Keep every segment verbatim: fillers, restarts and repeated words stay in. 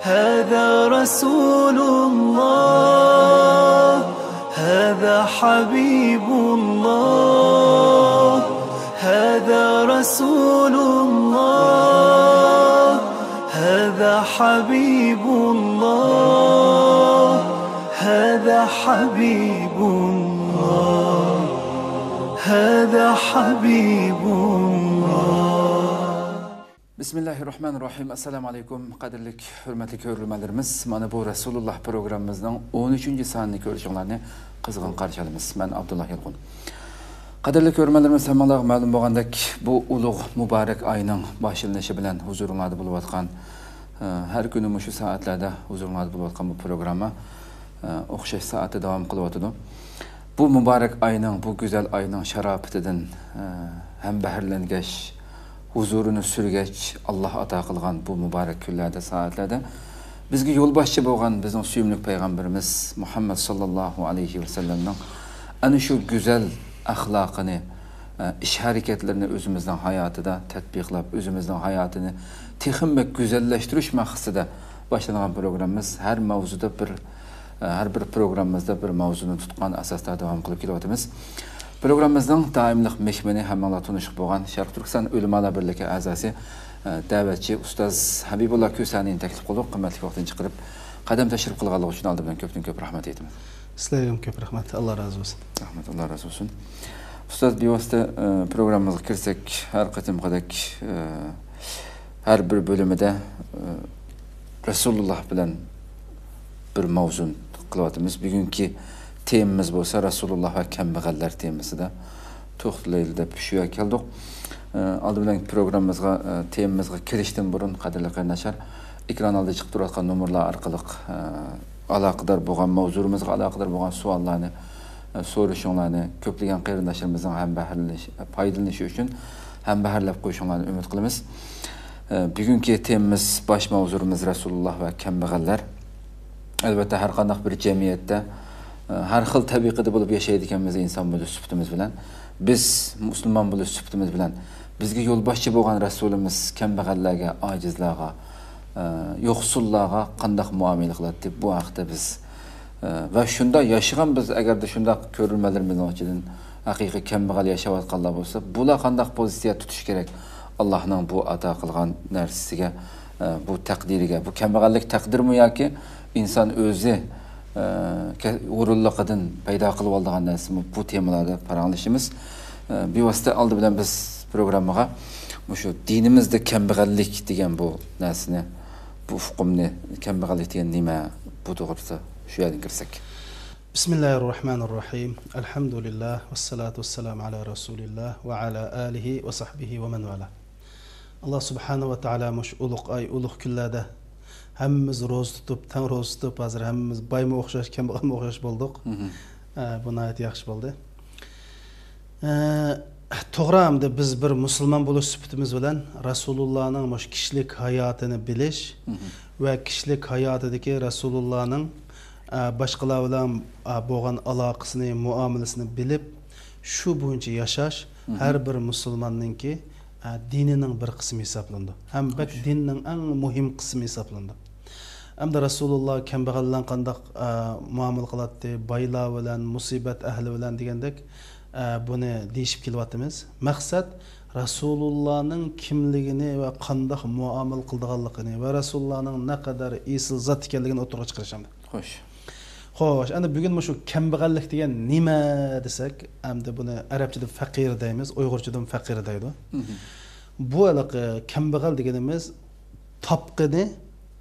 هذا رسول الله، هذا حبيب الله، هذا رسول الله، هذا حبيب الله، هذا حبيب الله، هذا حبيب الله. بىسمىللاھىرراھمانىرراھىم. ئەسسالامۇ ئەلەيكۇم، قەدىرلىك، ھۆرمەتلىك كۆرۈرمەنلىرىمىز، مانا بۇ رەسۇلۇللاھ پروگراممىمىزنىڭ ئون ئۈچىنچى سانىنى كۆرۈشۈڭلارنى قىزغىن قارشى ئالىمىز. مەن ئابدۇللاھ يالقۇن. قەدىرلىك كۆرۈرمەنلىرىمىز، ھەممىڭلارغا مەلۇم بولغاندەك، بۇ ئۇلۇغ مۇبارەك ئاينىڭ باشلىنىشى بىلەن ھۇزۇرۇڭلاردا بولۇۋاتقان، ئە، ھەر كۈنى مۇشۇ سائەتلەردە ھۇزۇرۇڭلاردا بولۇۋاتقان بۇ پروگرامما، ئە، ئوخشاش سائەتتە داۋام قىلىۋاتىدۇ. بۇ مۇبارەك ئاينىڭ، بۇ گۈزەل ئاينىڭ شاراپىتىدىن، ئە، ھەمبەھىرلەنگەچ، ھۇزۇرىنى سۈرگەچ، ئاللاھ ئاتا قىلغان بۇ مۇبارەك كۈنلەردە، سائەتلەردە بىزگە يولباشچى بولغان بىزنىڭ سۆيۈملۈك پەيغەمبىرىمىز مۇھەممەد ساللاللاھۇ ئەلەيھى ۋەسەللەمنىڭ ئەنە شۇ گۈزەل ئەخلاقىنى، ئە، ئىش ھەرىكەتلىرىنى ئۆزىمىزنىڭ ھاياتىدا تەتبىقلاپ، ئۆزىمىزنىڭ ھاياتىنى تېخىمۇ بەك گۈزەللەشتۈرۈش مەقسىتىدە باشلانغان پروگراممىمىز. ھەر ماۋزۇدا بىر، ھەر بىر پروگراممىمىزدا بىر ماۋزۇنى تۇتقان ئاساستا داۋام قىلىپ كېلىۋاتىمىز. پروگراممىمىزنىڭ دائىملىق مېھمىنى، ھەممىڭلار تونۇشلۇق بولغان شەرقىي تۈركىستان ئۆلىمالار بىرلىكى ئەزاسى، دەۋەتچى ئۇستاز ھەبىبۇللا كۆسەنىنى تەكلىپ قىلدۇق. قىممەتلىك ۋاقتىنى چىقىرىپ، قەدەم تەشرىپ قىلغانلىقى ئۈچۈن ئالدى بىلەن كۆپتىن كۆپ رەھمەت ئېيتىمەن. سىلەرگىمۇ كۆپ رەھمەت، ئاللا رازى بولسۇن. رەھمەت، ئاللا رازى بولسۇن. ئۇستاز، بىۋاسىتە، ئە، پروگراممىمىزغا كىرسەك، ھەر قېتىمقىدەك، ئە، ھەر بىر بۆلۈمىدە، ئە، رەسۇلۇللاھ بىلەن بىر ماۋزۇنى قىلىۋاتىمىز. بۈگۈنكى تېمىمىز بولسا رەسۇلۇللاھ ۋە كەمبەغەللەر تېمىسىدا توختىلايلى دەپ شۇ يەرگە كەلدۇق. ئە، ئالدى بىلەن پروگراممىمىزغا، ئە، تېمىمىزغا كىرىشتىن بۇرۇن، قەدىرلىك قېرىنداشلار، ئېكران ئالدىدا چىقىپ تۇرۇۋاتقان نومۇرلار ئارقىلىق، ئە، ئالاقىدار بولغان، ماۋزۇمىزغا ئالاقىدار بولغان سوئاللارنى، ئە، سورىشىڭلارنى، كۆپلىگەن قېرىنداشلىرىمىزنىڭ ھەمبەھىرلىنىش، پايدىلىنىشى ئۈچۈن ھەمبەھىرلەپ قويۇشۇڭلارنى ئۈمىد قىلىمىز. ئە، بۈگۈنكى تېمىمىز، باش ماۋزۇمىز رەسۇلۇللاھ ۋە كەمبەغەللەر. ئەلۋەتتە، ھەر قانداق بىر جەمئىيەتتە، ئە، ھەر خىل تەبىقىدە بولۇپ ياشايدىكەنمىز ئىنسان بولۇش سۈپىتىمىز بىلەن. بىز مۇسۇلمان بولۇش سۈپىتىمىز بىلەن بىزگە يولباشچى بولغان رەسۇلىمىز كەمبەغەللەرگە، ئاجىزلارغا، ئە، يوقسۇللارغا قانداق مۇئامىلە قىلاتتى؟ بۇ ھەقتە بىز، ئە، ۋە شۇنداق ياشىغان بىز، ئەگەردە شۇنداق كۆرۈرمەنلىرىمىزنىڭ ئىچىدىن ھەقىقىي كەمبەغەل ياشاۋاتقانلار بولسا، بۇلار قانداق پوزىتسىيە تۇتۇشى كېرەك؟ ئاللاھنىڭ بۇ ئاتا قىلغان نەرسىسىگە، ئە، بۇ تەقدىرىگە، بۇ كەمبەغەللىك تەقدىرمۇ ياكى ئىنسان ئۆزى، ئە، كە-، ھۇرۇنلۇقىدىن پەيدا قىلىۋالىدىغان نەرسىمۇ؟ بۇ تېمىلاردا پاراڭلىشىمىز. ئە، بىۋاسىتە ئالدى بىلەن بىز پروگراممىغا مۇشۇ دىنىمىزدە كەمبەغەللىك دېگەن بۇ نەرسىنى، بۇ ئۇقۇمنى، كەمبەغەللىك دېگەن نېمە، بۇ توغرىسىدا شۇ يەردىن كىرسەك. بىسمىللاھىرراھمانىرراھىم. ئەلھەمدۇلىللاھ، ۋەسسالاتۇ ۋەسسالامۇ ئەلا رەسۇلىللاھ ۋە ئەلا ئالىھى ۋە سەھبىھى ۋە مەن ۋالا. ئاللا سۇبھانە ۋە تائالا مۇشۇ ئۇلۇغ ئاي، ئۇلۇغ كۈنلەردە ھەممىمىز روزا تۇتۇپ، تەڭ روزا تۇتۇپ، ھازىر ھەممىمىز بايمۇ ئوخشاش، كەمبەغەلمۇ ئوخشاش بولدۇق. مهم. ئە، بۇ ناھايىتى ياخشى بولدى. ئە، توغرا، ئەمدى بىز بىر مۇسۇلمان بولۇش سۈپىتىمىز بىلەن رەسۇلۇللانىڭ مۇشۇ كىشىلىك ھاياتىنى بىلىش مهم. ۋە كىشىلىك ھاياتىدىكى رەسۇلۇللانىڭ، ئە، باشقىلار بىلەن، ئە، بولغان ئالاقىسىنى، مۇئامىلىسىنى بىلىپ، شۇ بويىچە ياشاش مهم. ھەر بىر مۇسۇلماننىڭكى، ئە، دىنىنىڭ بىر قىسمى ھېسابلىنىدۇ. ھەم بەك خوش. دىننىڭ ئەڭ مۇھىم قىسمى ھېسابلىنىدۇ. ئەمدى رەسۇلۇللا كەمبەغەل بىلەن قانداق، ئە، مۇئامىلە قىلاتتى، بايلار بىلەن، مۇسىبەت ئەھلى بىلەن دېگەندەك، ئە، بۇنى دېيىشىپ كېلىۋاتىمىز. مەقسەت رەسۇلۇللانىڭ كىملىكىنى ۋە قانداق مۇئامىلە قىلىدىغانلىقىنى ۋە رەسۇلۇللانىڭ نەقەدەر ئېسىل زات ئىكەنلىكىنى ئوتتۇرىغا چىقىرىش ئەمدى. خوش. خوش، ئەمدى بۈگۈن مۇشۇ كەمبەغەللىك دېگەن نېمە دېسەك، ئەمدى بۇنى ئەرەبچىدە فەقىر دەيمىز، ئۇيغۇرچىدىمۇ فەقىر دەيدۇ. مهم. بۇ ھېلىقى كەمبەغەل دېگىنىمىز تاپقىنى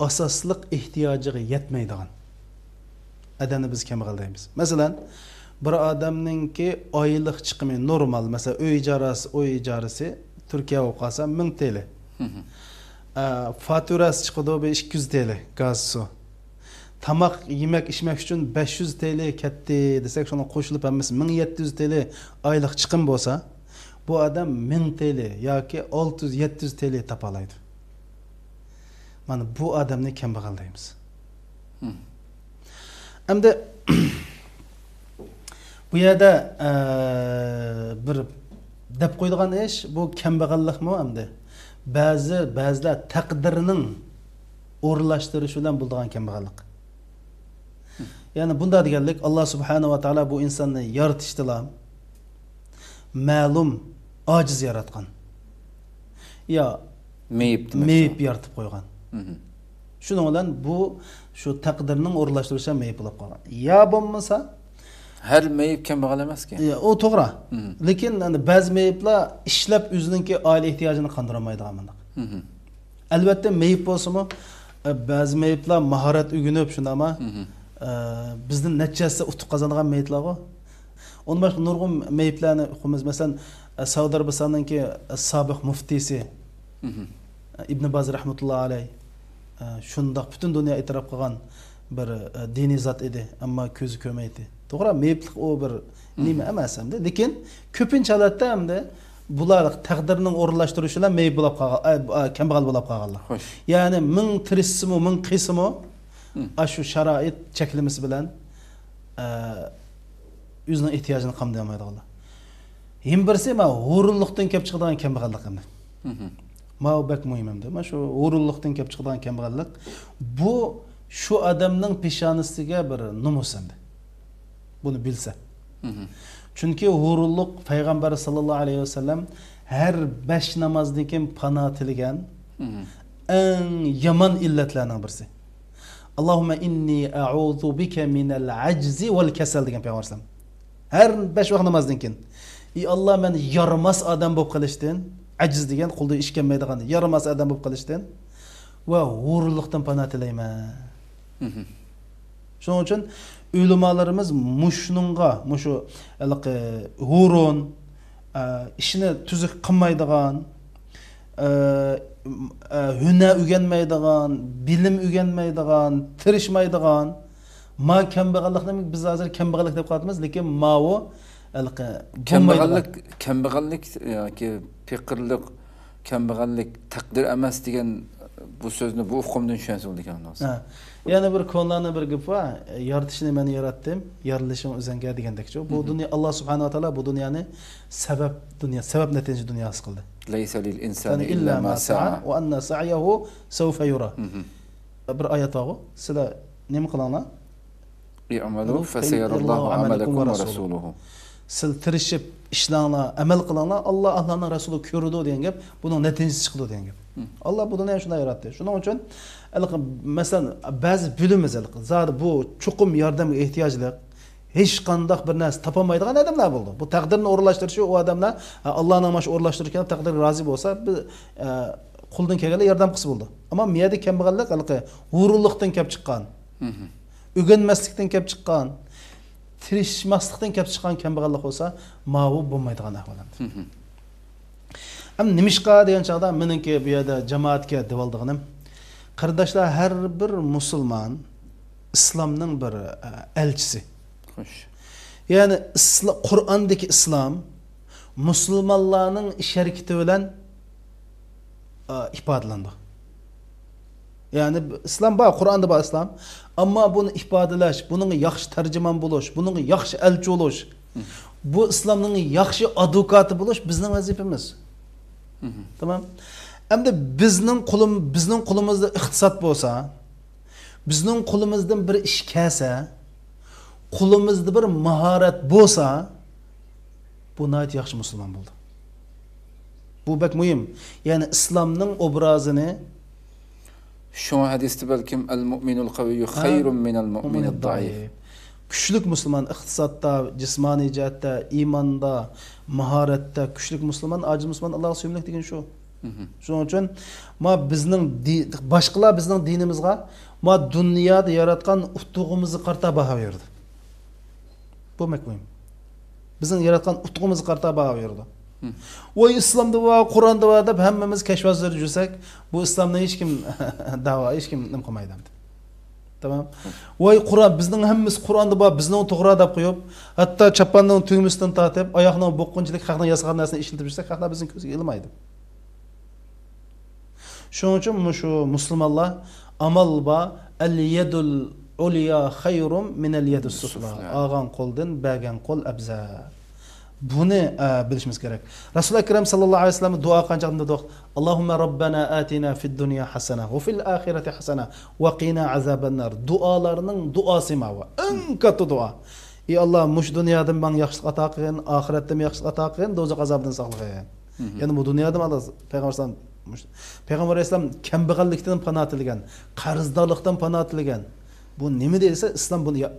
ئاساسلىق ئېھتىياجىغا يەتمەيدىغان ئادەمنى بىز كەمبەغەل دەيمىز. مەسىلەن، بىر ئادەمنىڭكى ئايلىق چىقىمى نورمال، مەسىلەن، ئۆي ئىجارەسى، ئۆي ئىجارىسى تۈركىيە بولۇپ قالسا مىڭ تىيىن. مهم. ئە، فاتۇراسى چىقىدۇ بىر ئىككى يۈز تىيىن، گاز، سۇ. تاماق يېمەك، ئىچمەك ئۈچۈن بەش يۈز تىيىن كەتتى دېسەك، شۇنىڭغا قوشۇلۇپ ھەممىسى مىڭ يەتتە يۈز تىيىن ئايلىق چىقىم بولسا، بۇ ئادەم مىڭ تىيىن ياكى ئالتە يۈز، يەتتە يۈز تىيىن تاپالايدۇ. مانا بۇ ئادەمنى كەمبەغەل دەيمىز. مم. ئەمدى بۇ يەردە، ئە، بىر دەپ قويىدىغان ئىش، بۇ كەمبەغەللىكمۇ ئەمدى؟ بەزى، بەزىلەر تەقدىرنىڭ ئورۇنلاشتۇرۇش بىلەن بولىدىغان كەمبەغەللىك. يەنى بۇنداق دېگەنلىك، ئاللا سۇبھانەھۇ ۋە تائالا بۇ ئىنساننى يارىتىشتىلا مەلۇم ئاجىز ياراتقان. يا مېيىپ دېمەكچى. مېيىپ يارىتىپ قويغان. مھم. شۇنىڭ بىلەن بۇ شۇ تەقدىرنىڭ ئورۇنلاشتۇرۇشى ھەم مېيىپ بولۇپ قالغان. يا بولمىسا، ھەر مېيىپ كەمبەغەل ئەمەسكەن. يا، ئۇ توغرا. مھم. لېكىن ئەنە بەزى مېيىپلار ئىشلەپ ئۆزىنىڭكى ئائىلە ئېھتىياجىنى قاندۇرالمايدىغان مۇنداق. مھم. ئەلۋەتتە، مېيىپ بولسىمۇ، ئە، بەزى مېيىپلار ماھارەت ئۆگىنىپ، شۇنداقما؟ مھم. ئە، بىزدىن نەچچە ھەسسە ئۇتۇق قازانغان مېيىپلارغۇ. ئۇندىن باشقا نۇرغۇن مېيىپلەرنى ئۇقىمىز. مەسىلەن، ئە، سەئۇدى ئەرەبىستاننىڭكى، ئە، سابىق مۇفتىسى، مھم. ئە، ئىبن باز رەھمەتۇللا ئەلەي، ئە، شۇنداق پۈتۈن دۇنيا ئېتىراپ قىلغان بىر، ئە، دىنىي زات ئىدى، ئەمما كۆزى كۆرمەيتتى. توغرا، مېيىپلىق ئۇ بىر نېمە ئەمەس ئەمدى. لېكىن كۆپىنچە ھالەتتە ئەمدى بۇلار تەقدىرنىڭ ئورۇنلاشتۇرۇشى بىلەن مېيىپ بولاپ قالغان، ئە، ئە، كەمبەغەل بولاپ قالغانلار. خوش. يەنى مىڭ تىرىشسىمۇ، مىڭ قىلسىمۇ، ئاشۇ شارائىت چەكلىمىسى بىلەن، ئە، ئۆزىنىڭ ئېھتىياجىنى قامدىيالمايدىغانلار. يەنە بىرسى، مانا، ھۇرۇنلۇقتىن كېلىپ چىقىدىغان كەمبەغەللىك ئەمدى. ماۋۇ بەك مۇھىم ئەمدى. مانا شۇ ھۇرۇنلۇقتىن كېلىپ چىقىدىغان كەمبەغەللىك، بۇ شۇ ئادەمنىڭ پېشانىسىگە بىر نومۇس ئەمدى. بۇنى بىلسە. چۈنكى ھۇرۇنلۇق پەيغەمبەر ساللاللاھۇ ئەلەيھى ۋەسەللەم ھەر بەش نامازدىن كېيىن پانا تىلىگەن ئەڭ يامان ئىللەتلەرنىڭ بىرسى. «ئاللاھۇممە ئىننى ئەئۇزۇ بىكە مىنەل ئەجزى ۋەل كەسەل» دېگەن پەيغەمبەر ئەلەيھىسسالام. ھەر بەش ۋاق نامازدىن كېيىن، «ئى ئاللا، مەن يارىماس ئادەم بولۇپ قېلىشتىن»، ئەجىز دېگەن قولىدىن ئىش كەلمەيدىغان، يارىماس ئادەم بولۇپ قېلىشتىن ۋە ھۇرۇنلۇقتىن پانا تىلەيمەن. شۇنىڭ ئۈچۈن ئۆلىمالىرىمىز مۇشۇنىڭغا، مۇشۇ ھېلىقى ھۇرۇن، ئە، ئىشىنى تۈزۈك قىلمايدىغان، ئە، ئە، ھۈنەر ئۆگەنمەيدىغان، بىلىم ئۆگەنمەيدىغان، تىرىشمايدىغان، ما كەمبەغەللىكنى بىز ھازىر كەمبەغەللىك دەپ قالىۋاتىمىز، لېكىن ماۋۇ ھېلىقى بولمايدىغان. كەمبەغەللىك، كەمبەغەللىك ياكى پېقىرلىق، كەمبەغەللىك تەقدىر ئەمەس دېگەن بۇ سۆزنى بۇ ئۇقۇمدىن چۈشەنسە بولىدىكەن، دوست. ھە. يەنە بىر كونىلارنىڭ بىر گېپى بار، «يارىتىشنى مەن ياراتتىم، يارىلىشىڭ ئۆزۈڭگە» دېگەندەكچۇ. بۇ دۇنيا، ئاللا سۇبھانەھۇ ۋە تائالا بۇ دۇنيانى سەۋەب دۇنيا، سەۋەب نەتىجە دۇنياسى قىلدى. لەيسە لىل ئىنسانى ئىللا ما سەئە ۋە ئەننە سەئيەھۇ سەۋفە يۇرا. بىر ئايەت بارغۇ، سىلەر نېمە قىلىڭلار؟ ئىئمەلۇ فەسەيەرەللاھۇ ئەمەلەكۇم ۋە رەسۇلۇھۇ. سىلەر تىرىشىپ ئىشلەڭلار، ئەمەل قىلىڭلار، ئاللا، ئاللانىڭ رەسۇلى كۆرىدۇ دېگەن گەپ، بۇنىڭ نەتىجىسى چىقىدۇ دېگەن گەپ. ئاللا بۇ دۇنيانى شۇنداق ياراتتى. شۇنىڭ ئۈچۈن، ھېلىقى، مەسىلەن، بەزى بىلىمىز ھېلىقى، زادى بۇ چوقۇم ياردەمگە ئېھتىياجلىق، ھېچقانداق بىر نەرسە تاپالمايدىغان ئادەملەر بولىدۇ. بۇ تەقدىرنى ئورۇنلاشتۇرۇشى ئۇ ئادەملەر، ھە، ئاللانىڭ مانا شۇ ئورۇنلاشتۇرۇشى تەقدىرگە رازى بولسا، بىز، ئە، قولدىن كەلگەنلەر ياردەم قىلسا بولىدۇ. ئەمما مۇ يەردە كەمبەغەللىك ھېلىقى ھۇرۇنلۇقتىن كەپ چىققان، ئۆگەنمەسلىكتىن كەپ چىققان، تىرىشماسلىقتىن كەپ چىققان كەمبەغەللىك بولسا، ماۋۇ بولمايدىغان ئەھۋال ئەمدى. ئەمدى نېمىشقا دېگەن چاغدا، مېنىڭكى بۇ يەردە جامائەتكە دېۋالدىغىنىم، قېرىنداشلار، ھەر بىر مۇسۇلمان ئىسلامنىڭ بىر، ئە، ئەلچىسى. خوش. يەنى ئىسلا-، قۇرئاندىكى ئىسلام مۇسۇلمانلارنىڭ ئىش ھەرىكىتى بىلەن، ئە، ئىپادىلىنىدۇ. يەنى ئىسلام بار، قۇرئاندا بار ئىسلام. ئەمما بۇنى ئىپادىلەش، بۇنىڭغا ياخشى تەرجىمان بولۇش، بۇنىڭغا ياخشى ئەلچى بولۇش، بۇ ئىسلامنىڭ ياخشى ئادۋوكاتى بولۇش بىزنىڭ ۋەزىپىمىز. تامام. ئەمدى بىزنىڭ قولۇم-، بىزنىڭ قولىمىزدا ئىقتىساد بولسا، بىزنىڭ قولىمىزدىن بىر ئىش كەلسە، قولىمىزدا بىر ماھارەت بولسا، بۇ ناھايىتى ياخشى مۇسۇلمان بولدى. بۇ بەك مۇھىم. يەنى ئىسلامنىڭ ئوبرازىنى شۇڭا ھەدىستە بەلكىم، «ئەل مۇئمىنۇل قەۋىييۇ خەيرۇن مىنەل مۇئمىنىد دەئىف.» كۈچلۈك مۇسۇلمان، ئىقتىسادتا، جىسمانىي جەھەتتە، ئىماندا، ماھارەتتە كۈچلۈك مۇسۇلمان ئاجىز مۇسۇلمان ئاللاغا سۆيۈملۈك دېگىنى شۇ. شۇنىڭ ئۈچۈن ما بىزنىڭ دى-، باشقىلار بىزنىڭ دىنىمىزغا، ما دۇنيادا ياراتقان ئۇتۇقىمىزغا قارىتا باھا بېرىدۇ. بۇ بەك مۇھىم. بىزنىڭ ياراتقان ئۇتۇقىمىزغا قارىتا باھا بېرىدۇ. ۋاي، ئىسلامدا بار، قۇرئاندا بار دەپ ھەممىمىز كەشۋازلىرى يۈرسەك، بۇ ئىسلامنى ھېچكىم دەۋا، ھېچكىم نېمە قىلمايدۇ ئەمدى. تامام. ۋاي، قۇرئان، بىزنىڭ ھەممىسى قۇرئاندا بار، بىزنىڭ توغرا دەپ قويۇپ، ھەتتا چاپاننىڭ تۈگمىسىدىن تارتىپ ئاياقنىڭ بوغقۇنچىلىك خەقنىڭ ياسىغان نەرسىنى ئىشلىتىپ يۈرسەك، خەقلەر بىزنىڭ كۆزىگە ئىلمايدۇ. شۇنىڭ ئۈچۈن مۇشۇ مۇسۇلمانلار ئامال بار، «ئەل يەدۇل ئۇليا خەيرۇم مىنەل يەدۇس سۇفلا.» سۇفلا. ئالغان قولدىن بەرگەن قول ئەۋزەل. بۇنى، ئە، بىلىشىمىز كېرەك. رەسۇل ئەكرەم ساللاللاھۇ ئەلەيھى ۋەسەللەم دۇئا قىلغان چاغدا دېدۇق، «اللهم ربنا آتنا في الدنيا حسنة وفي الآخرة حسنة وقنا عذاب النار.» دۇئالارنىڭ دۇئاسى ماۋۇ. ئەڭ كاتتا دۇئا. ئى ئاللا، مۇشۇ دۇنيادا ماڭا ياخشىلىق ئاتا قىلغىن، ئاخىرەتتىمۇ ياخشىلىق ئاتا قىلغىن، دوزاخ ئازابىدىن ساقلىغىن. يەنى بۇ دۇنيادا مانا پەيغەمبەر ئەلەيھىسسالام، پەيغەمبەر ئەلەيھىسسالام كەمبەغەللىكتىن پانا تىلىگەن، قەرزدارلىقتىن پانا تىلىگەن. بۇ نېمە دېسە، ئىسلام بۇنى يا-،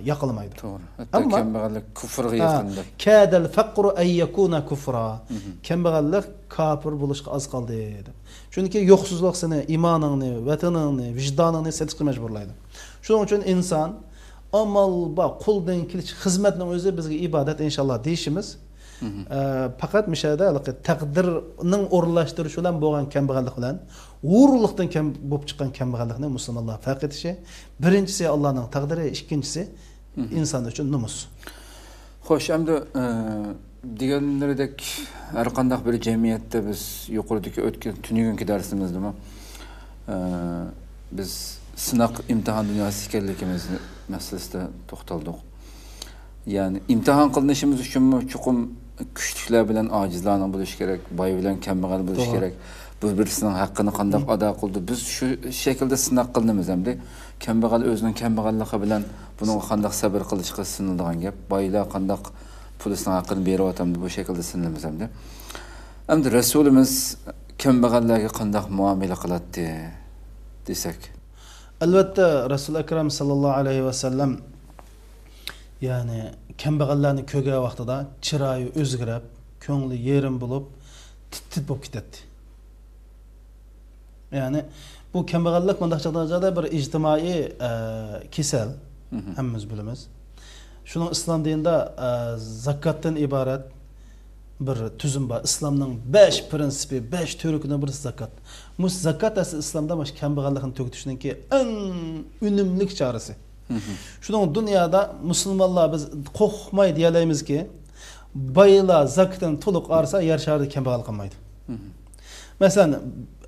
ياقلىمايدۇ. توغرا. ھەتتا ئەمما كەمبەغەللىك كۇفرغا ھە، يېقىندەك. كادەل فەقرۇ ئەن يەكۇنە كۇفرا. كەمبەغەللىك كاپىر بولۇشقا ئاز قالدى، دەپ. چۈنكى يوقسۇزلۇق سېنى ئىمانىڭنى، ۋەتىنىڭنى، ۋىجدانىڭنى سېتىشقا مەجبۇرلايدۇ. شۇنىڭ ئۈچۈن ئىنسان ئامال بار، قولدىن كېلىشىچە خىزمەتنىڭ ئۆزى بىزگە ئىبادەت، ئىنشاللا، دېيىشىمىز. ئە، پەقەت مۇشۇ يەردە ھېلىقى تەقدىرنىڭ ئورۇنلاشتۇرۇشى بىلەن بولغان كەمبەغەللىك بىلەن ئورۇنلۇقتىن كەم بولۇپ چىققان كەمبەغەللىكنى مۇسۇلمانلار پەرق ئېتىشى، بىرىنچىسى ئاللانىڭ تەقدىرى، ئىككىنچىسى ئىنسان ئۈچۈن نومۇس. خوش، ئەمدى، ئە، دېگەنلىرىدەك، ھەر قانداق بىر جەمئىيەتتە بىز يۇقىرىدىكى ئۆتكەن تۈنۈگۈنكى دەرسىمىزدىمۇ، ئە، بىز سىناق ئىمتىھان دۇنياسى ئىكەنلىكىمىز مەسىلىسىدە توختالدۇق. يەنى ئىمتىھان قىلىنىشىمىز ئۈچۈنمۇ چوقۇم كۈچلۈكلەر بىلەن ئاجىزلارنىڭ بولۇشى كېرەك، باي بىلەن كەمبەغەل بولۇشى توغرا. كېرەك. بىر-بىرسىنىڭ ھەققىنى قانداق ئادا قىلىدۇ؟ بىز شۇ شەكىلدە سىناق قىلىنىمىز ئەمدى. كەمبەغەل ئۆزىنىڭ كەمبەغەللىقى بىلەن بۇنىڭغا قانداق سەبرى قىلىشقا سىنىلىدىغان گەپ. بايلار قانداق پۇلىسىنىڭ ھەققىنى بېرىۋاتامدۇ؟ بۇ شەكىلدە سىنىلىمىز ئەمدى. ئەمدى رەسۇلىمىز كەمبەغەللەرگە قانداق مۇئامىلە قىلاتتى دېسەك؟ ئەلۋەتتە، رەسۇل ئەكرەم ساللاللاھۇ ئەلەيھى ۋەسەللەم، يەنى كەمبەغەللەرنى كۆرگەن ۋاقتىدا چىرايى ئۆزگىرىپ، كۆڭلى يېرىم بولۇپ، تىت-تىت بولۇپ كېتەتتى. يەنى بۇ كەمبەغەللىك مۇنداق چاغدا بىر ئىجتىمائىي، ئە، كېسەل، ھەممىمىز بىلىمىز. شۇنىڭ ئىسلام دىنىدا، ئە، زاكاتتىن ئىبارەت بىر تۈزۈم بار. ئىسلامنىڭ بەش پىرىنسىپى، بەش تۈركىنىڭ بىرسى زاكات. مۇشۇ زاكات ئەسلى ئىسلامدا مۇشۇ كەمبەغەللىكنى تۈگىتىشنىڭكى ئەڭ ئۈنۈملۈك چارىسى. شۇنىڭ دۇنيادا مۇسۇلمانلار بىز قورقماي دېيەلەيمىزكى، بايلار زاكىتىنى تولۇق ئالسا، يەر شارىدا كەمبەغەل قالمايدۇ. مەسىلەن،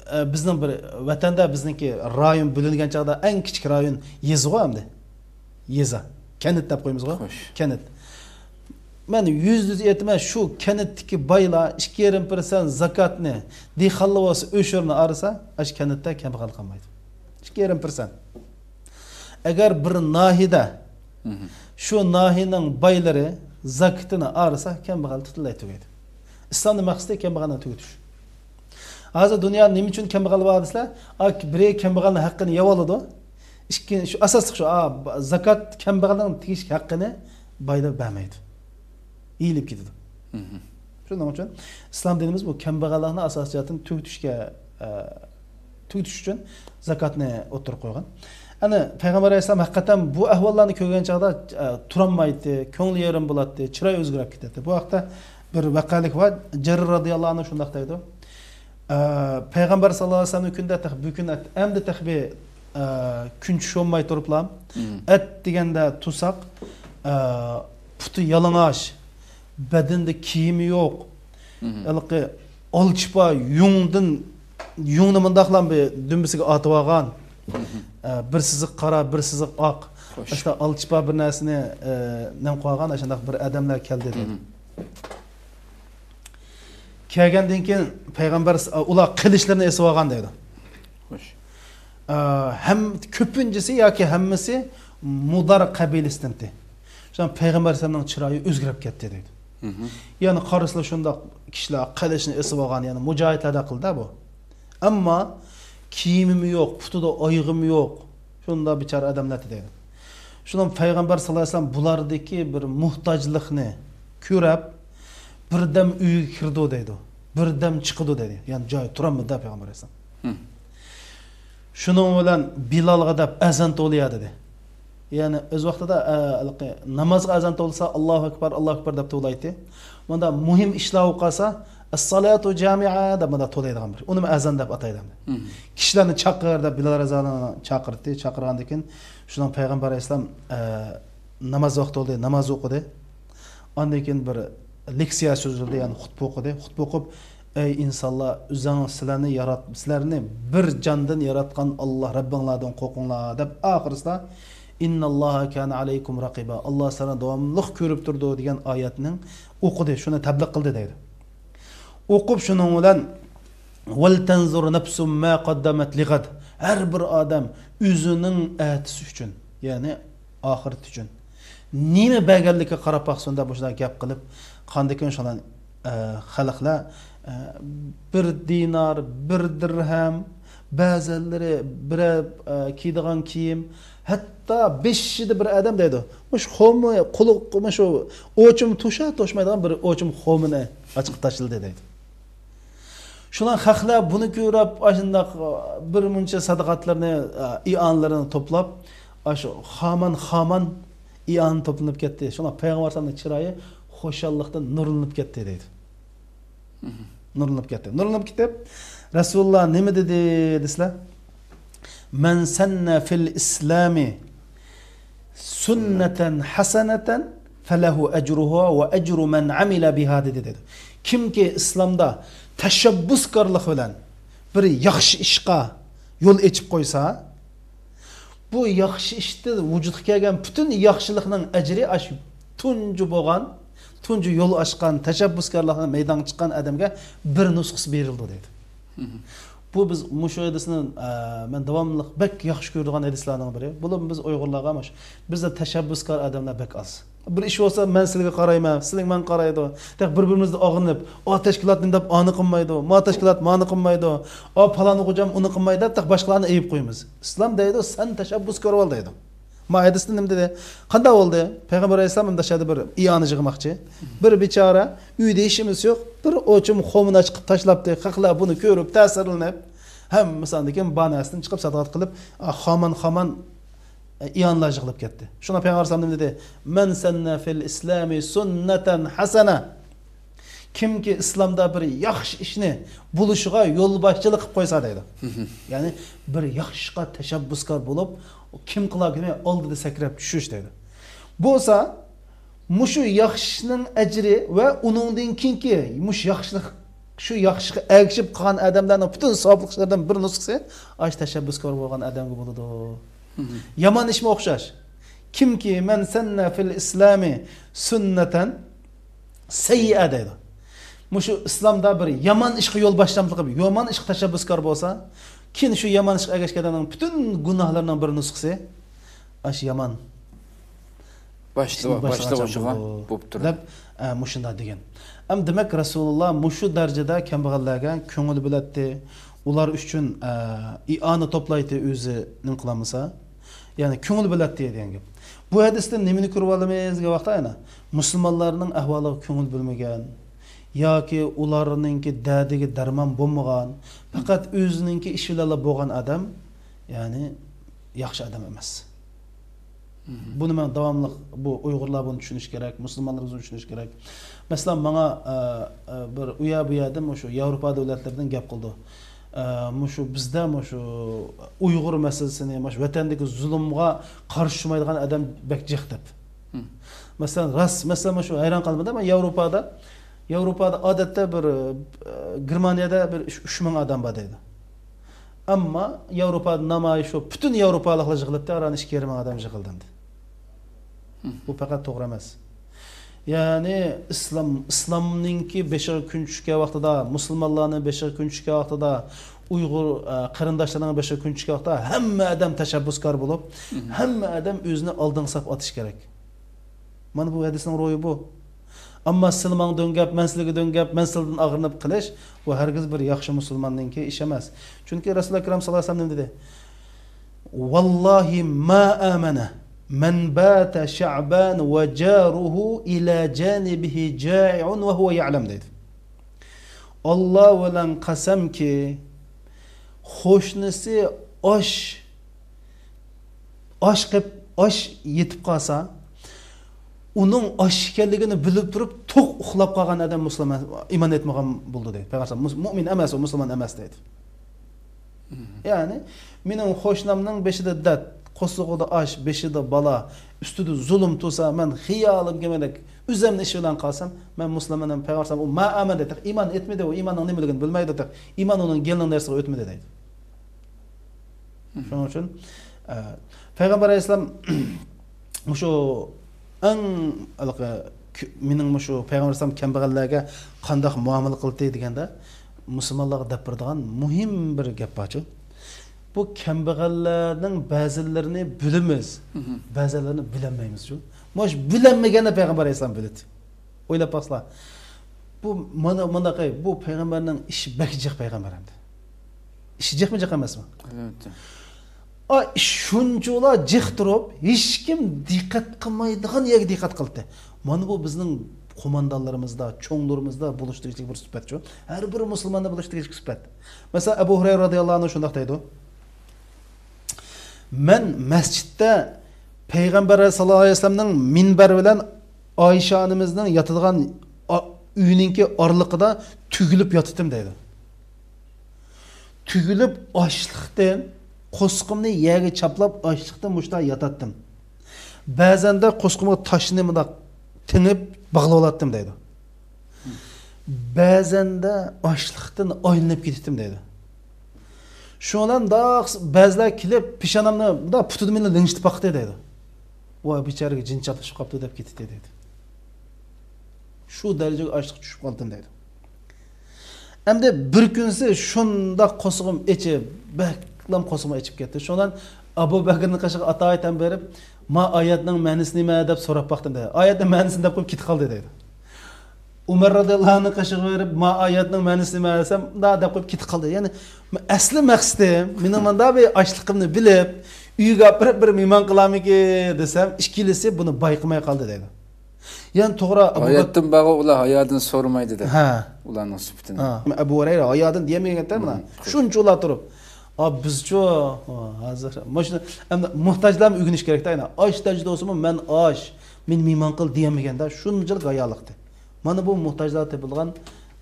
ئە، بىزنىڭ بىر ۋەتەندە بىزنىڭكى رايون بۆلۈنگەن چاغدا ئەڭ كىچىك رايون يېزىغۇ ئەمدى. يېزا. كەنت دەپ قويىمىزغۇ؟ خوش. كەنت. مەن يۈزدە يۈز ئېيتىمەن، شۇ كەنتتىكى بايلار ئىككى يېرىم پىرسەنت زاكاتنى دېھقانلار بولسا ئۆشۈرنى ئالسا، ئاشۇ كەنتتە كەمبەغەل قالمايدۇ. ئىككى يېرىم پىرسەنت. ئەگەر بىر ناھىيەدە شۇ ناھىيەنىڭ بايلىرى زاكىتىنى ئالسا، كەمبەغەل پۈتۈنلەي تۈگەيدۇ. ئىسلامنىڭ مەقسىتى كەمبەغەلنى تۈگىتىش. ھازىر دۇنيادا نېمە ئۈچۈن كەمبەغەل بار دېسىلەر، ئا، بىرى كەمبەغەلنىڭ ھەققىنى يەۋالىدۇ. ئىككىنچى، شۇ ئاساسلىق شۇ، ئا، زاكات كەمبەغەلنىڭ تېگىشلىك ھەققىنى بايلار بەرمەيدۇ. ئېلىپ كېتىدۇ. شۇنىڭ ئۈچۈن ئىسلام دىنىمىز بۇ كەمبەغەللىكنى ئاساسىي جەھەتتىن تۈگىتىشكە، ئە، تۈگىتىش ئۈچۈن زاكاتنى ئوتتۇرىغا قويغان. ئەنە، پەيغەمبەر ئەلەيھىسسالام ھەقىقەتەن بۇ ئەھۋاللارنى كۆرگەن چاغدا، ئە، تۇرالمايتتى، كۆڭلى يېرىم بولاتتى، چىرايى ئۆزگىرىپ كېتەتتى. بۇ ھەقتە بىر ۋەقەلىك بار. جەرىر رازىياللاھۇ ئەنھۇ شۇنداق دەيدۇ. ئە، پەيغەمبەر ساللاللاھۇ ئەلەيھى ۋەسەللەمنىڭ كۈنىدە تېخى بۈگۈن ئەت-، ئەمدى تېخى بىر، ئە، كۈن چۈشۈۋالماي تۇرۇپلا، ئەت دېگەندە تۇرساق، ئە، پۇتى يالىڭاچ، بەدىنىدە كىيىمى يوق. ھېلىقى ئالچىپا يۇڭدىن، يۇڭنى مۇنداقلا بىر دۈمبىسىگە ئاتىۋالغان. ئە، بىر سىزىق قارا، بىر سىزىق ئاق. خوش. ئاشۇنداق ئالچىپا بىر نەرسىنى، ئە، نېمە قىلىۋالغان، ئاشۇنداق بىر ئادەملەر كەلدى دەيدۇ. كەلگەندىن كېيىن پەيغەمبەر، ئۇلار قىلىچلىرىنى ئېسىۋالغان دەيدۇ. خوش. ئە، ھەم، كۆپىنچىسى ياكى ھەممىسى مۇدار قەبىلىسىدىن ئىدى. شۇڭا پەيغەمبەر ئەلەيھىسسالامنىڭ چىرايى ئۆزگىرىپ كەتتى دەيدۇ. يەنى قارىسىلا شۇنداق كىشىلەر قىلىچنى ئېسىۋالغان، يەنى مۇجاھىدلەردەك قىلدى بۇ. ئەمما كىيىمىمۇ يوق، پۇتىدا ئايىغىمۇ يوق. شۇنداق بىچارە ئادەملەر دەيدۇ. شۇنىڭ پەيغەمبەر ساللاللاھۇ ئەلەيھى ۋەسەللەم بۇلاردىكى بىر موھتاجلىقنى كۆرۈپ، بىردەم ئۆيگە كىرىدۇ دەيدۇ. بىردەم چىقىدۇ دەيدۇ. يەنى جايى تۇرالمىدى پەيغەمبەر ئەلەيھىسسالام. شۇنىڭ بىلەن بىلالغا دەپ ئەزان توۋلايا دېدى. يەنى ئۆز ۋاقتىدا، ئە، ھېلىقى نامازغا ئەزان توۋلىسا، ئاللاھۇ ئەكبەر، ئاللاھۇ ئەكبەر دەپ توۋلايتتى. مۇنداق مۇھىم ئىشلار بولۇپ قالسا، ئەسسالاتۇ جامىئە دەپ مۇنداق توۋلايدىغان بىر. ئۇنىمۇ ئەزان دەپ ئاتايدۇ ئەمدى. كىشىلەرنى چاقىر دەپ بىلال رازىياللاھۇ ئەنھۇنى چاقىرتتى. چاقىرغاندىن كېيىن شۇنىڭ پەيغەمبەر ئەلەيھىسسالام، ئە، ناماز ۋاقتى بولدى، ناماز ئوقۇدى. ئاندىن كېيىن بىر لېكسىيە سۆزلىدى، يەنى خۇتبە ئوقۇدى. خۇتبە ئوقۇپ، ئەي ئىنسانلار، ئۆزۈڭ سىلەرنى يارات-، سىلەرنى بىر جاندىن ياراتقان ئاللاھ رەببىڭلاردىن قورقۇڭلار دەپ ئاخىرسىدا «ئىنناللاھا كانە ئەلەيكۇم رەقىبا»، ئاللا سىلەرنى داۋاملىق كۆرۈپ تۇرىدۇ دېگەن ئايەتنىڭ ئوقۇدى، شۇنى تەبلىق قىلدى دەيدۇ. ئوقۇپ شۇنىڭ بىلەن، «ۋەلتەنزۇر نەفسۇم ما قەددەمەت لىغەد»، ھەر بىر ئادەم ئۆزىنىڭ ئەتىسى ئۈچۈن، يەنى ئاخىرىتى ئۈچۈن نېمە بەرگەنلىكىگە قاراپ باقسۇن دەپ مۇشۇنداق گەپ قىلىپ، قاندىكىن شۇلار، ئە، خەلقلەر، ئە، بىر دىنار، بىر دىرھەم، بەزىلىرى بىرەر، ئە، كىيىدىغان كىيىم، ھەتتا بېشىدا بىر ئادەم دەيدۇ، مۇشۇ خورما، قۇلىقى، مۇشۇ ئوچۇم توشا توشمايدىغان بىر ئوچۇم خورمىنى ئاچىقىپ تاشلىدى دەيدۇ. شۇلار خەقلەر بۇنى كۆرۈپ، ئاشۇنداق بىر مۇنچە سادىقاتلىرىنى، ئىئانىلىرىنى توپلاپ، ئاشۇ خامان، خامان ئىئانە توپلىنىپ كەتتى. شۇڭا پەيغەمبەر ئەلەيھىسسالامنىڭ چىرايى خۇشاللىقتىن نۇرلىنىپ كەتتى دەيدۇ. نۇرلىنىپ كەتتى. نۇرلىنىپ كېتىپ، رەسۇلۇللا نېمە دېدى دېسىلە؟ «مەن سەننە فىل ئىسلامى سۈننەتەن ھەسەنەتەن فەلەھۇ ئەجرۇھا ۋە ئەجرۇ مەن ئەمىلە بىھا» دېدى، دېدى. كىمكى ئىسلامدا تەشەببۇسكارلىق بىلەن بىر ياخشى ئىشقا يول ئېچىپ قويسا، بۇ ياخشى ئىشتا ۋۇجۇدقا كەلگەن پۈتۈن ياخشىلىقنىڭ ئەجرى ئاشۇ تۇنجى بولغان، تۇنجى يول ئاچقان، تەشەببۇسكارلىقنى مەيدانغا چىققان ئادەمگە بىر نۇسخىسى بېرىلىدۇ دەيدۇ. بۇ بىز مۇشۇ ھەدىسنى، ئە، مەن داۋاملىق بەك ياخشى كۆرىدىغان ھەدىسلەرنىڭ بىرى. بۇلار بىز ئۇيغۇرلارغا مۇش-، بىزدە تەشەببۇسكار ئادەملەر بەك ئاز. بىر ئىش بولسا، مەن سىلىگە قارايمەن، سىلىڭ ماڭا قارايدۇ. تېخى بىر-بىرىمىزدىن ئاغرىنىپ، «ئا تەشكىلات نېمە دەپ ئانى قىلمايدۇ؟ ما تەشكىلات مانى قىلمايدۇ؟ ئا پالان خوجام ئۇنى قىلمايدۇ» دەپ، تېخى باشقىلارنى ئېيىپ قويىمىز. ئىسلام دەيدۇ، «سەن تەشەببۇسكار بول» دەيدۇ. ما ھەدىستە نېمە دېدى؟ قانداق بولدى؟ پەيغەمبەر ئەلەيھىسسالام ئەمدى شەدە بىر ئىئانە يىغماقچى. بىر بىچارە، ئۆيدە ھېچنېمىسى يوق، بىر ئوچۇم خورمىنى ئاچىقىپ تاشلاپتۇ. خەقلەر بۇنى كۆرۈپ، تەسىرلىنىپ، ھەممىسى ئاندىن كېيىن بار نەرسىدىن چىقىپ سادىقات قىلىپ، خامان، خامان، ئە، ئىئانىلەر يىغىلىپ كەتتى. شۇڭا پەيغەمبەر ئەلەيھىسسالام نېمە دېدى؟ «مەن سەننە فىل ئىسلامى سۈننەتەن ھەسەنە». كىمكى ئىسلامدا بىر ياخشى ئىشنى بولۇشىغا يولباشچىلىق قىلىپ قويسا دەيدۇ. يەنى بىر ياخشى ئىشقا تەشەببۇسكار بولۇپ، كىم قىلار كىمى ئالدىدا سەكرەپ چۈشۈش دەيدۇ. بولسا، مۇشۇ ياخشى ئىشنىڭ ئەجرى ۋە ئۇنىڭدىن كېيىنكى مۇشۇ ياخشىلىق، شۇ ياخشىلىققا ئەگىشىپ قىلغان ئادەملەرنىڭ پۈتۈن ساۋابلىق ئىشلىرىدىن بىر نۇسخىسى ئاشۇ تەشەببۇسكار بولغان ئادەمگە بولىدۇ. يامان ئىشمۇ ئوخشاش. كىمكى «مەن سەننە فىل ئىسلامى سۈننەتەن سەييىئە» دەيدۇ. مۇشۇ ئىسلامدا بىر يامان ئىشقا يول باشلامچىلىق قىلىپ، يامان ئىشقا تەشەببۇسكار بولسا، كېيىن شۇ يامان ئىشقا ئەگەشكەن ئادەمنىڭ پۈتۈن گۇناھلىرىنىڭ بىر نۇسخىسى ئاشۇ يامان باشلىۋا-، ئىشنى باشلىغان باشلىغۇچىغا چاغدىمۇ بولۇپتۇ. دەپ، ئە، مۇشۇنداق دېگەن. ئەم، دېمەك، رەسۇلۇللا مۇشۇ دەرىجىدە كەمبەغەللەرگە كۆڭۈل بۆلەتتى، ئۇلار ئۈچۈن، ئە، ئىئانە توپلايتتى، ئۆزى نېمە قىلالمىسا، يەنى كۆڭۈل بۆلەتتى دېگەن گەپ. بۇ ھەدىستىن نېمىنى كۆرۈۋالىمىز دېگەن ۋاقىتتا، يەنە مۇسۇلمانلارنىڭ ئەھۋالىغا كۆڭۈل بۆلمىگەن ياكى ئۇلارنىڭكى دەردىگە دەرمان بولمىغان، پەقەت ئۆزىنىڭكى ئىشى بىلەنلا بولغان ئادەم، يەنى ياخشى ئادەم ئەمەس. بۇنى مەن داۋاملىق، بۇ ئۇيغۇرلار بۇنى چۈشىنىشى كېرەك، مۇسۇلمانلار بۇنى چۈشىنىشى كېرەك. مەسىلەن، ماڭا، ئە، ئە، بىر ئۇ يەر بۇ يەردىن مۇشۇ ياۋروپا دۆلەتلىرىدىن گەپ قىلىدۇ. ئە، مۇشۇ بىزدە مۇشۇ ئۇيغۇر مەسىلىسىنى، مۇشۇ ۋەتەندىكى زۇلۇمغا قارشى تۇرمايدىغان ئادەم بەك جىق دەپ. مەسىلەن، راست، مەسىلەن، مۇشۇ ھەيران قالمىدىم، مەن ياۋروپادا، ياۋروپادا ئادەتتە بىر، ئە، گېرمانىيەدە بىر ئۈچ، ئۈچ مىڭ ئادەم بار دەيدۇ. ئەمما ياۋروپادا نامايىش بولۇپ، پۈتۈن ياۋروپالىقلار يىغىلىپتۇ، ئاران ئىككى يېرىم مىڭ ئادەم يىغىلدى ئەمدى. بۇ پەقەت توغرا ئەمەس. يەنى ئىسلام، ئىسلامنىڭكى بېشىغا كۈن چۈشكەن ۋاقتىدا، مۇسۇلمانلارنىڭ بېشىغا كۈن چۈشكەن ۋاقتىدا، ئۇيغۇر، ئە، قېرىنداشلارنىڭ بېشىغا كۈن چۈشكەن ۋاقتىدا ھەممە ئادەم تەشەببۇسكار بولۇپ، ھەممە ئادەم ئۆزىنى ئالدىنقى سەپكە ئاتىشى كېرەك. مانا بۇ ھەدىسنىڭ روھى بۇ. ئەمما سىلى ماڭا دۆڭگەپ، مەن سىلىگە دۆڭگەپ، مەن سىلىدىن ئاغرىنىپ قېلىش، بۇ ھەرگىز بىر ياخشى مۇسۇلماننىڭكى ئىشى ئەمەس. چۈنكى رەسۇلى ئەكرەم ساللاللاھۇ ئەلەيھى ۋەسەللەم نېمە دېدى؟ «ۋاللاھى ما ئامەنە مەن باتە شەئبان ۋە جارۇھۇ ئىلا جانىبىھى جائىئۇن ۋە ھۇۋە يەئلەم» دەيدۇ. ئاللا بىلەن قەسەمكى، قوشنىسى ئاش، ئاش قىپ، ئاش يېتىپ قالسا، ئۇنىڭ ئاش ئىكەنلىكىنى بىلىپ تۇرۇپ، توق ئۇخلاپ قالغان ئادەم مۇسۇلمان، ئىمان ئېيتمىغان بولىدۇ دەيدۇ. پەيغەمبەر مۇس-، مۇئمىن ئەمەس، ئۇ مۇسۇلمان ئەمەس دەيدۇ. يەنى، مېنىڭ قوشنامنىڭ بېشىدا دەرد، قورسىقىدا ئاش، بېشىدا بالا، ئۈستىدە زۇلۇم تۇرسا، مەن خىيالىم كەلمىگەندەك ئۆزۈمنىڭ ئىشى بىلەن قالسام، مەن مۇسۇلمان ئەمەس. پەيغەمبەر ئەلەيھىسسالام، ئۇ ما ئامەنە دەيدۇ، ئىمان ئېيتمىدى، ئۇ ئىماننىڭ نېمىلىكىنى بىلمەيدۇ، ئىمان ئۇنىڭ گېلىنىڭ نەرسىسىگە ئۆتمىدى دەيدۇ. شۇنىڭ ئۈچۈن، ئە، پەيغەمبەر ئەلەيھىسسالام مۇشۇ ئەڭ ھېلىقى كۆ-، مېنىڭ مۇشۇ پەيغەمبەر ئەلەيھىسسالام كەمبەغەللەرگە قانداق مۇئامىلە قىلدى دېگەندە، مۇسۇلمانلارغا دەپ بېرىدىغان مۇھىم بىر گەپ بارچۇ. بۇ كەمبەغەللەرنىڭ بەزىلىرىنى بىلىمىز، مھم. بەزىلىرىنى بىلەلمەيمىزچۇ. مۇشۇ بىلەلمىگەننى پەيغەمبەر ئەلەيھىسسالام بىلدى. ئويلاپ باقسىلا، بۇ مانا مۇنداق، بۇ پەيغەمبەرنىڭ ئىشى بەك جىق پەيغەمبەر ئەمدى. ئىشى جىقمۇ جىق ئەمەسمۇ؟ ئەلۋەتتە. ئا، شۇنچىۋالا جىق تۇرۇپ، ھېچكىم دىققەت قىلمايدىغان يەرگە دىققەت قىلدى. مانا بۇ بىزنىڭ قوماندانلىرىمىزدا، چوڭلىرىمىزدا بولۇشى تېگىشلىك بىر سۈپەتچۇ. ھەر بىر مۇسۇلماندا بولۇشى تېگىشلىك سۈپەت. مەسىلەن، ئەبۇ ھۇرەيرە رازىياللاھۇ ئەنھۇ شۇنداق دەيدۇ. مەن مەسچىتتە پەيغەمبەر ساللاللاھۇ ئەلەيھى ۋەسەللەمنىڭ مىنبەر بىلەن ئايشە ئانىمىزنىڭ ياتىدىغان ئا-، ئۆيىنىڭكى ئارىلىقىدا تۈگۈلۈپ ياتىتتىم دەيدۇ. تۈگۈلۈپ ئاچلىقتىن قورسىقىمنى يەرگە چاپلاپ ئاچلىقتىن مۇشۇنداق ياتاتتىم. بەزەندە قورسىقىمغا تاشنى مۇنداق تېڭىپ باغلىۋالاتتىم دەيدۇ. بەزەندە ئاچلىقتىن ئايلىنىپ كېتەتتىم دەيدۇ. شۇنىڭ بىلەن مۇنداق بەزىلەر كېلىپ، پېشانامنى مۇنداق پۇتىدا مېنى لىڭشىتىپ باقتى دەيدۇ. ۋاي، بىچارىگە جىن چاپلىشىپ قاپتۇ دەپ كېتەتتى دەيدۇ. شۇ دەرىجىگە ئاچلىق چۈشۈپ قالدىم دەيدۇ. ئەمدى بىر كۈنسى شۇنداق قورسىقىم ئېچىپ، بەكلا قورسىقىم ئېچىپ كەتتى. شۇنىڭ بىلەن ئەبۇ بەكرىنىڭ قېشىغا ئاتايىتەن بېرىپ، ما ئايەتنىڭ مەنىسى نېمە دەپ سوراپ باقتىم دەيدۇ. ئايەتنىڭ مەنىسىنى دەپ قويۇپ كېتىپ قالدى دەيدۇ. ئۇمەر رازىياللاھۇ ئەنھۇنىڭ قېشىغا بېرىپ، ما ئايەتنىڭ مەنىسى نېمە دېسەم، مۇنداق دەپ قويۇپ كېتىپ قالدى. يەنى ئەسلى مەقسىتىم، مېنىڭ مۇنداق بىر ئاچلىقىمنى بىلىپ، ئۆيگە ئاپىرىپ بىر مېھمان قىلارمىكىن دېسەم، ئىككىلىسى بۇنى بايقىماي قالدى دەيدۇ. يەنى توغرا، ئەبۇ بەك- ئايەتتىن بارغۇ ئۇلار ھايادىن سورىمايدۇ دە. ھە. ئۇلارنىڭ سۈپىتىنى. ھە. ئەبۇ ھۇرەيرە ھايادىن دېيەلمىگەن مانا. مم. شۇنچىۋالا تۇرۇپ. ئا، بىزچۇ، ھازىر مۇشۇنى ئەمدى موھتاجلارمۇ ئۆگىنىش كېرەك-تە، ئاينا. ئاچ تاجدا بولسىمۇ، مەن ئاچ، مېنى مېھمان قىل دېيەلمىگەندە، شۇنچىلىك ھايالىقتى. مانا بۇ موھتاجلار تېپىلغان،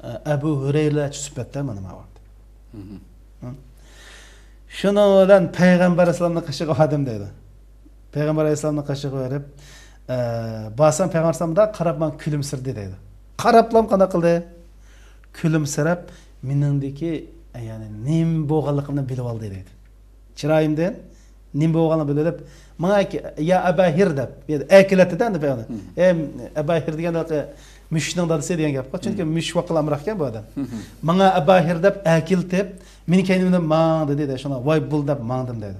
ئە، ئەبۇ ھۇرەيرىلەرچە سۈپەتتە مانا ما ۋاقىت. مم. ھە؟ شۇنىڭ بىلەن پەيغەمبەر ئەلەيھىسسالامنىڭ قېشىغا باردىم دەيدۇ. پەيغەمبەر ئەلەيھىسسالامنىڭ قېشىغا بېرىپ، ئە، بارسام پەيغەمبەر ئەلەيھىسسالام مۇنداق قاراپ ماڭا كۈلۈمسىرىدى دەيدۇ. قاراپلام قانداق قىلدى؟ كۈلۈمسىرەپ، مېنىڭدىكى، يەنى نېمە بولغانلىقىمنى بىلىۋالدى دەيدۇ. چىرايىمدىن نېمە بولغانلىقىنى بىلىپ، ماڭا ئەك-، يا ئەبا ھىر دەپ، يا ئەكېلەتتى-دە ئەمدى پەيغەمبەر. مم. ئەي ئەبا ھىر دېگەن ھېلىقى مۈشۈكنىڭ دادىسى دېگەن گەپ. چۈنكى مم. مۈشۈك ۋاققىلى ئامراق ئىكەن بۇ ئادەم. مم. ماڭا ئەبا ھىر دەپ ئەكېلىتىپ، مېنى كەينىمدىن ماڭ دېدى دە، شۇڭا ۋاي بۇل دەپ ماڭدىم دەيدۇ.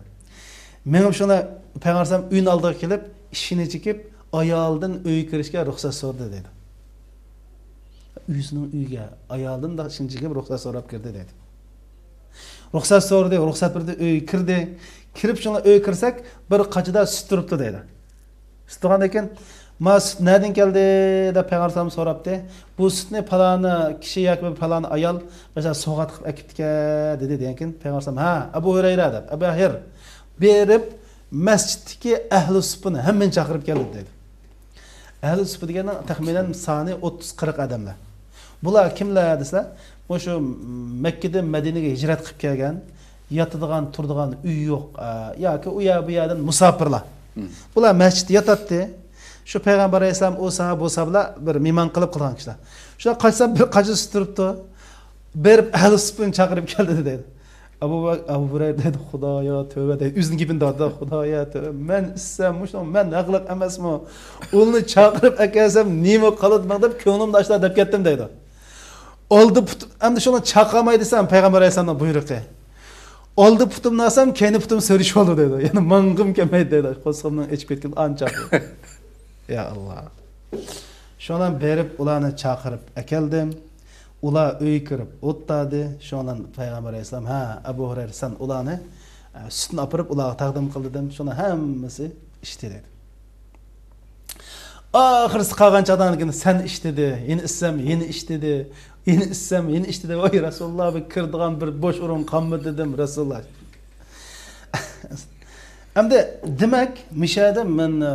مېڭىپ شۇنى پەيغەمبەر ئەلەيھىسسالام ئۆينىڭ ئالدىغا كېلىپ، ئىشىكنى چېكىپ، ئايالىدىن ئۆيگە كىرىشكە رۇخسەت سورىدى دەيدۇ. ئۆزىنىڭ ئۆيىگە ئايالىدىن ئىشىكنى چېكىپ رۇخسەت سوراپ كىردى دەيدۇ. رۇخسەت سورىدى، رۇخسەت بەردى، ئۆيگە كىردى. كىرىپ شۇڭا ئۆيگە كىرسەك، بىر قاچىدا سۈت تۇرۇپتۇ دەيدۇ. سۈت تۇرغاندىن كېيىن، ما سۈت نەدىن كەلدى دەپ پەيغەمبەر ئەلەيھىسسالام سوراپتۇ. بۇ سۈتنى پالانى كىشى ياكى بىر پالانى ئايال، مەسىلەن، سوۋغات قىلىپ ئەكىپتىكەن دېدى دېگەن كېيىن پەيغەمبەر ئەلەيھىسسالام، ھە، ئەبۇ ھۇرەيرە دەپ، ئەبۇ ھىر بېرىپ مەسچىتتىكى ئەھلى سۇپپىنى ھەممىنى چاقىرىپ كەلدى دەيدۇ. ئەھلى سۇپپا دېگەننىڭ تەخمىنەن سانى ئوتتۇز قىرىق ئادەملەر. بۇلار كىملەر دېسە، مۇشۇ مەككىدىن مەدىنىگە ھىجرەت قىلىپ كەلگەن، ياتىدىغان، تۇرىدىغان ئۆيى يوق، ئە، ياكى ئۇ يەر بۇ يەردىن مۇساپىرلار. مم. بۇلار مەسچىتتە ياتاتتى. شۇ پەيغەمبەر ئەلەيھىسسالام ئۇ ساھابە، بۇ ساھابىلار بىر مېھمان قىلىپ قىلغان كىشىلەر. شۇلار قاچسام بىر قاچا سۈت تۇرۇپتۇ. بېرىپ ئەھلى سۇپپىنى چاقىرىپ كەلدى دەيدۇ. ئەبۇ بەك-، ئەبۇ ھۇرەيرە دەيدۇ، خۇدايا تۆۋە دەيدۇ. ئۆزىنىڭ گېپىنى دەۋاتىدۇ، خۇدايا تۆۋە. مەن ئىچسەم، مۇشۇ مەن ھەقلىق ئەمەسمۇ؟ ئۇنى چاقىرىپ ئەكەلسەم نېمە قالىدۇ ماڭا دەپ كۆڭلۈمدە ئاشۇنداق دەپ كەتتىم دەيدۇ. ئالدى پۇت-، ئەمدى شۇنى چاقىرماي دېسەم، پەيغەمبەر ئەلەيھىسسالامنىڭ بۇيرۇقى. ئالدى پۇتۇمنى ئالسام، كەينى پۇتۇم سۈرۈشۈۋالىدۇ دەيدۇ. يەنە ماڭغۇم كەلمەيدۇ دەيدۇ. قورسىقىمنىڭ ئېچىپ كەتكىنى ئانچە. يا ئاللا. شۇنىڭ بىلەن بېرىپ ئۇلارنى چاقىرىپ ئەكەلدىم. ئۇلار ئۆيگە كىرىپ ئولتۇردى. شۇنىڭ بىلەن پەيغەمبەر ئەلەيھىسسالام، ھە، ئەبۇ ھۇرەيرە، سەن ئۇلارنى، ئە، سۈتنى ئاپىرىپ ئۇلارغا تەقدىم قىل دېدىم. شۇنى ھەممىسى ئىچتى دەيدۇ. ئاخىرسى قالغان چاغدا كېيىن سەن ئىچ دېدى، يەنە ئىچسەم، يەنە ئىچ دېدى، يەنە ئىچسەم، يەنە ئىچ دېدى. ۋاي رەسۇلۇللا، بىر كىرىدىغان بىر بوش ئورۇن قالمىدى دېدىم، رەسۇلۇللا. ئەمدى دېمەك، مىشەدە مەن، ئە،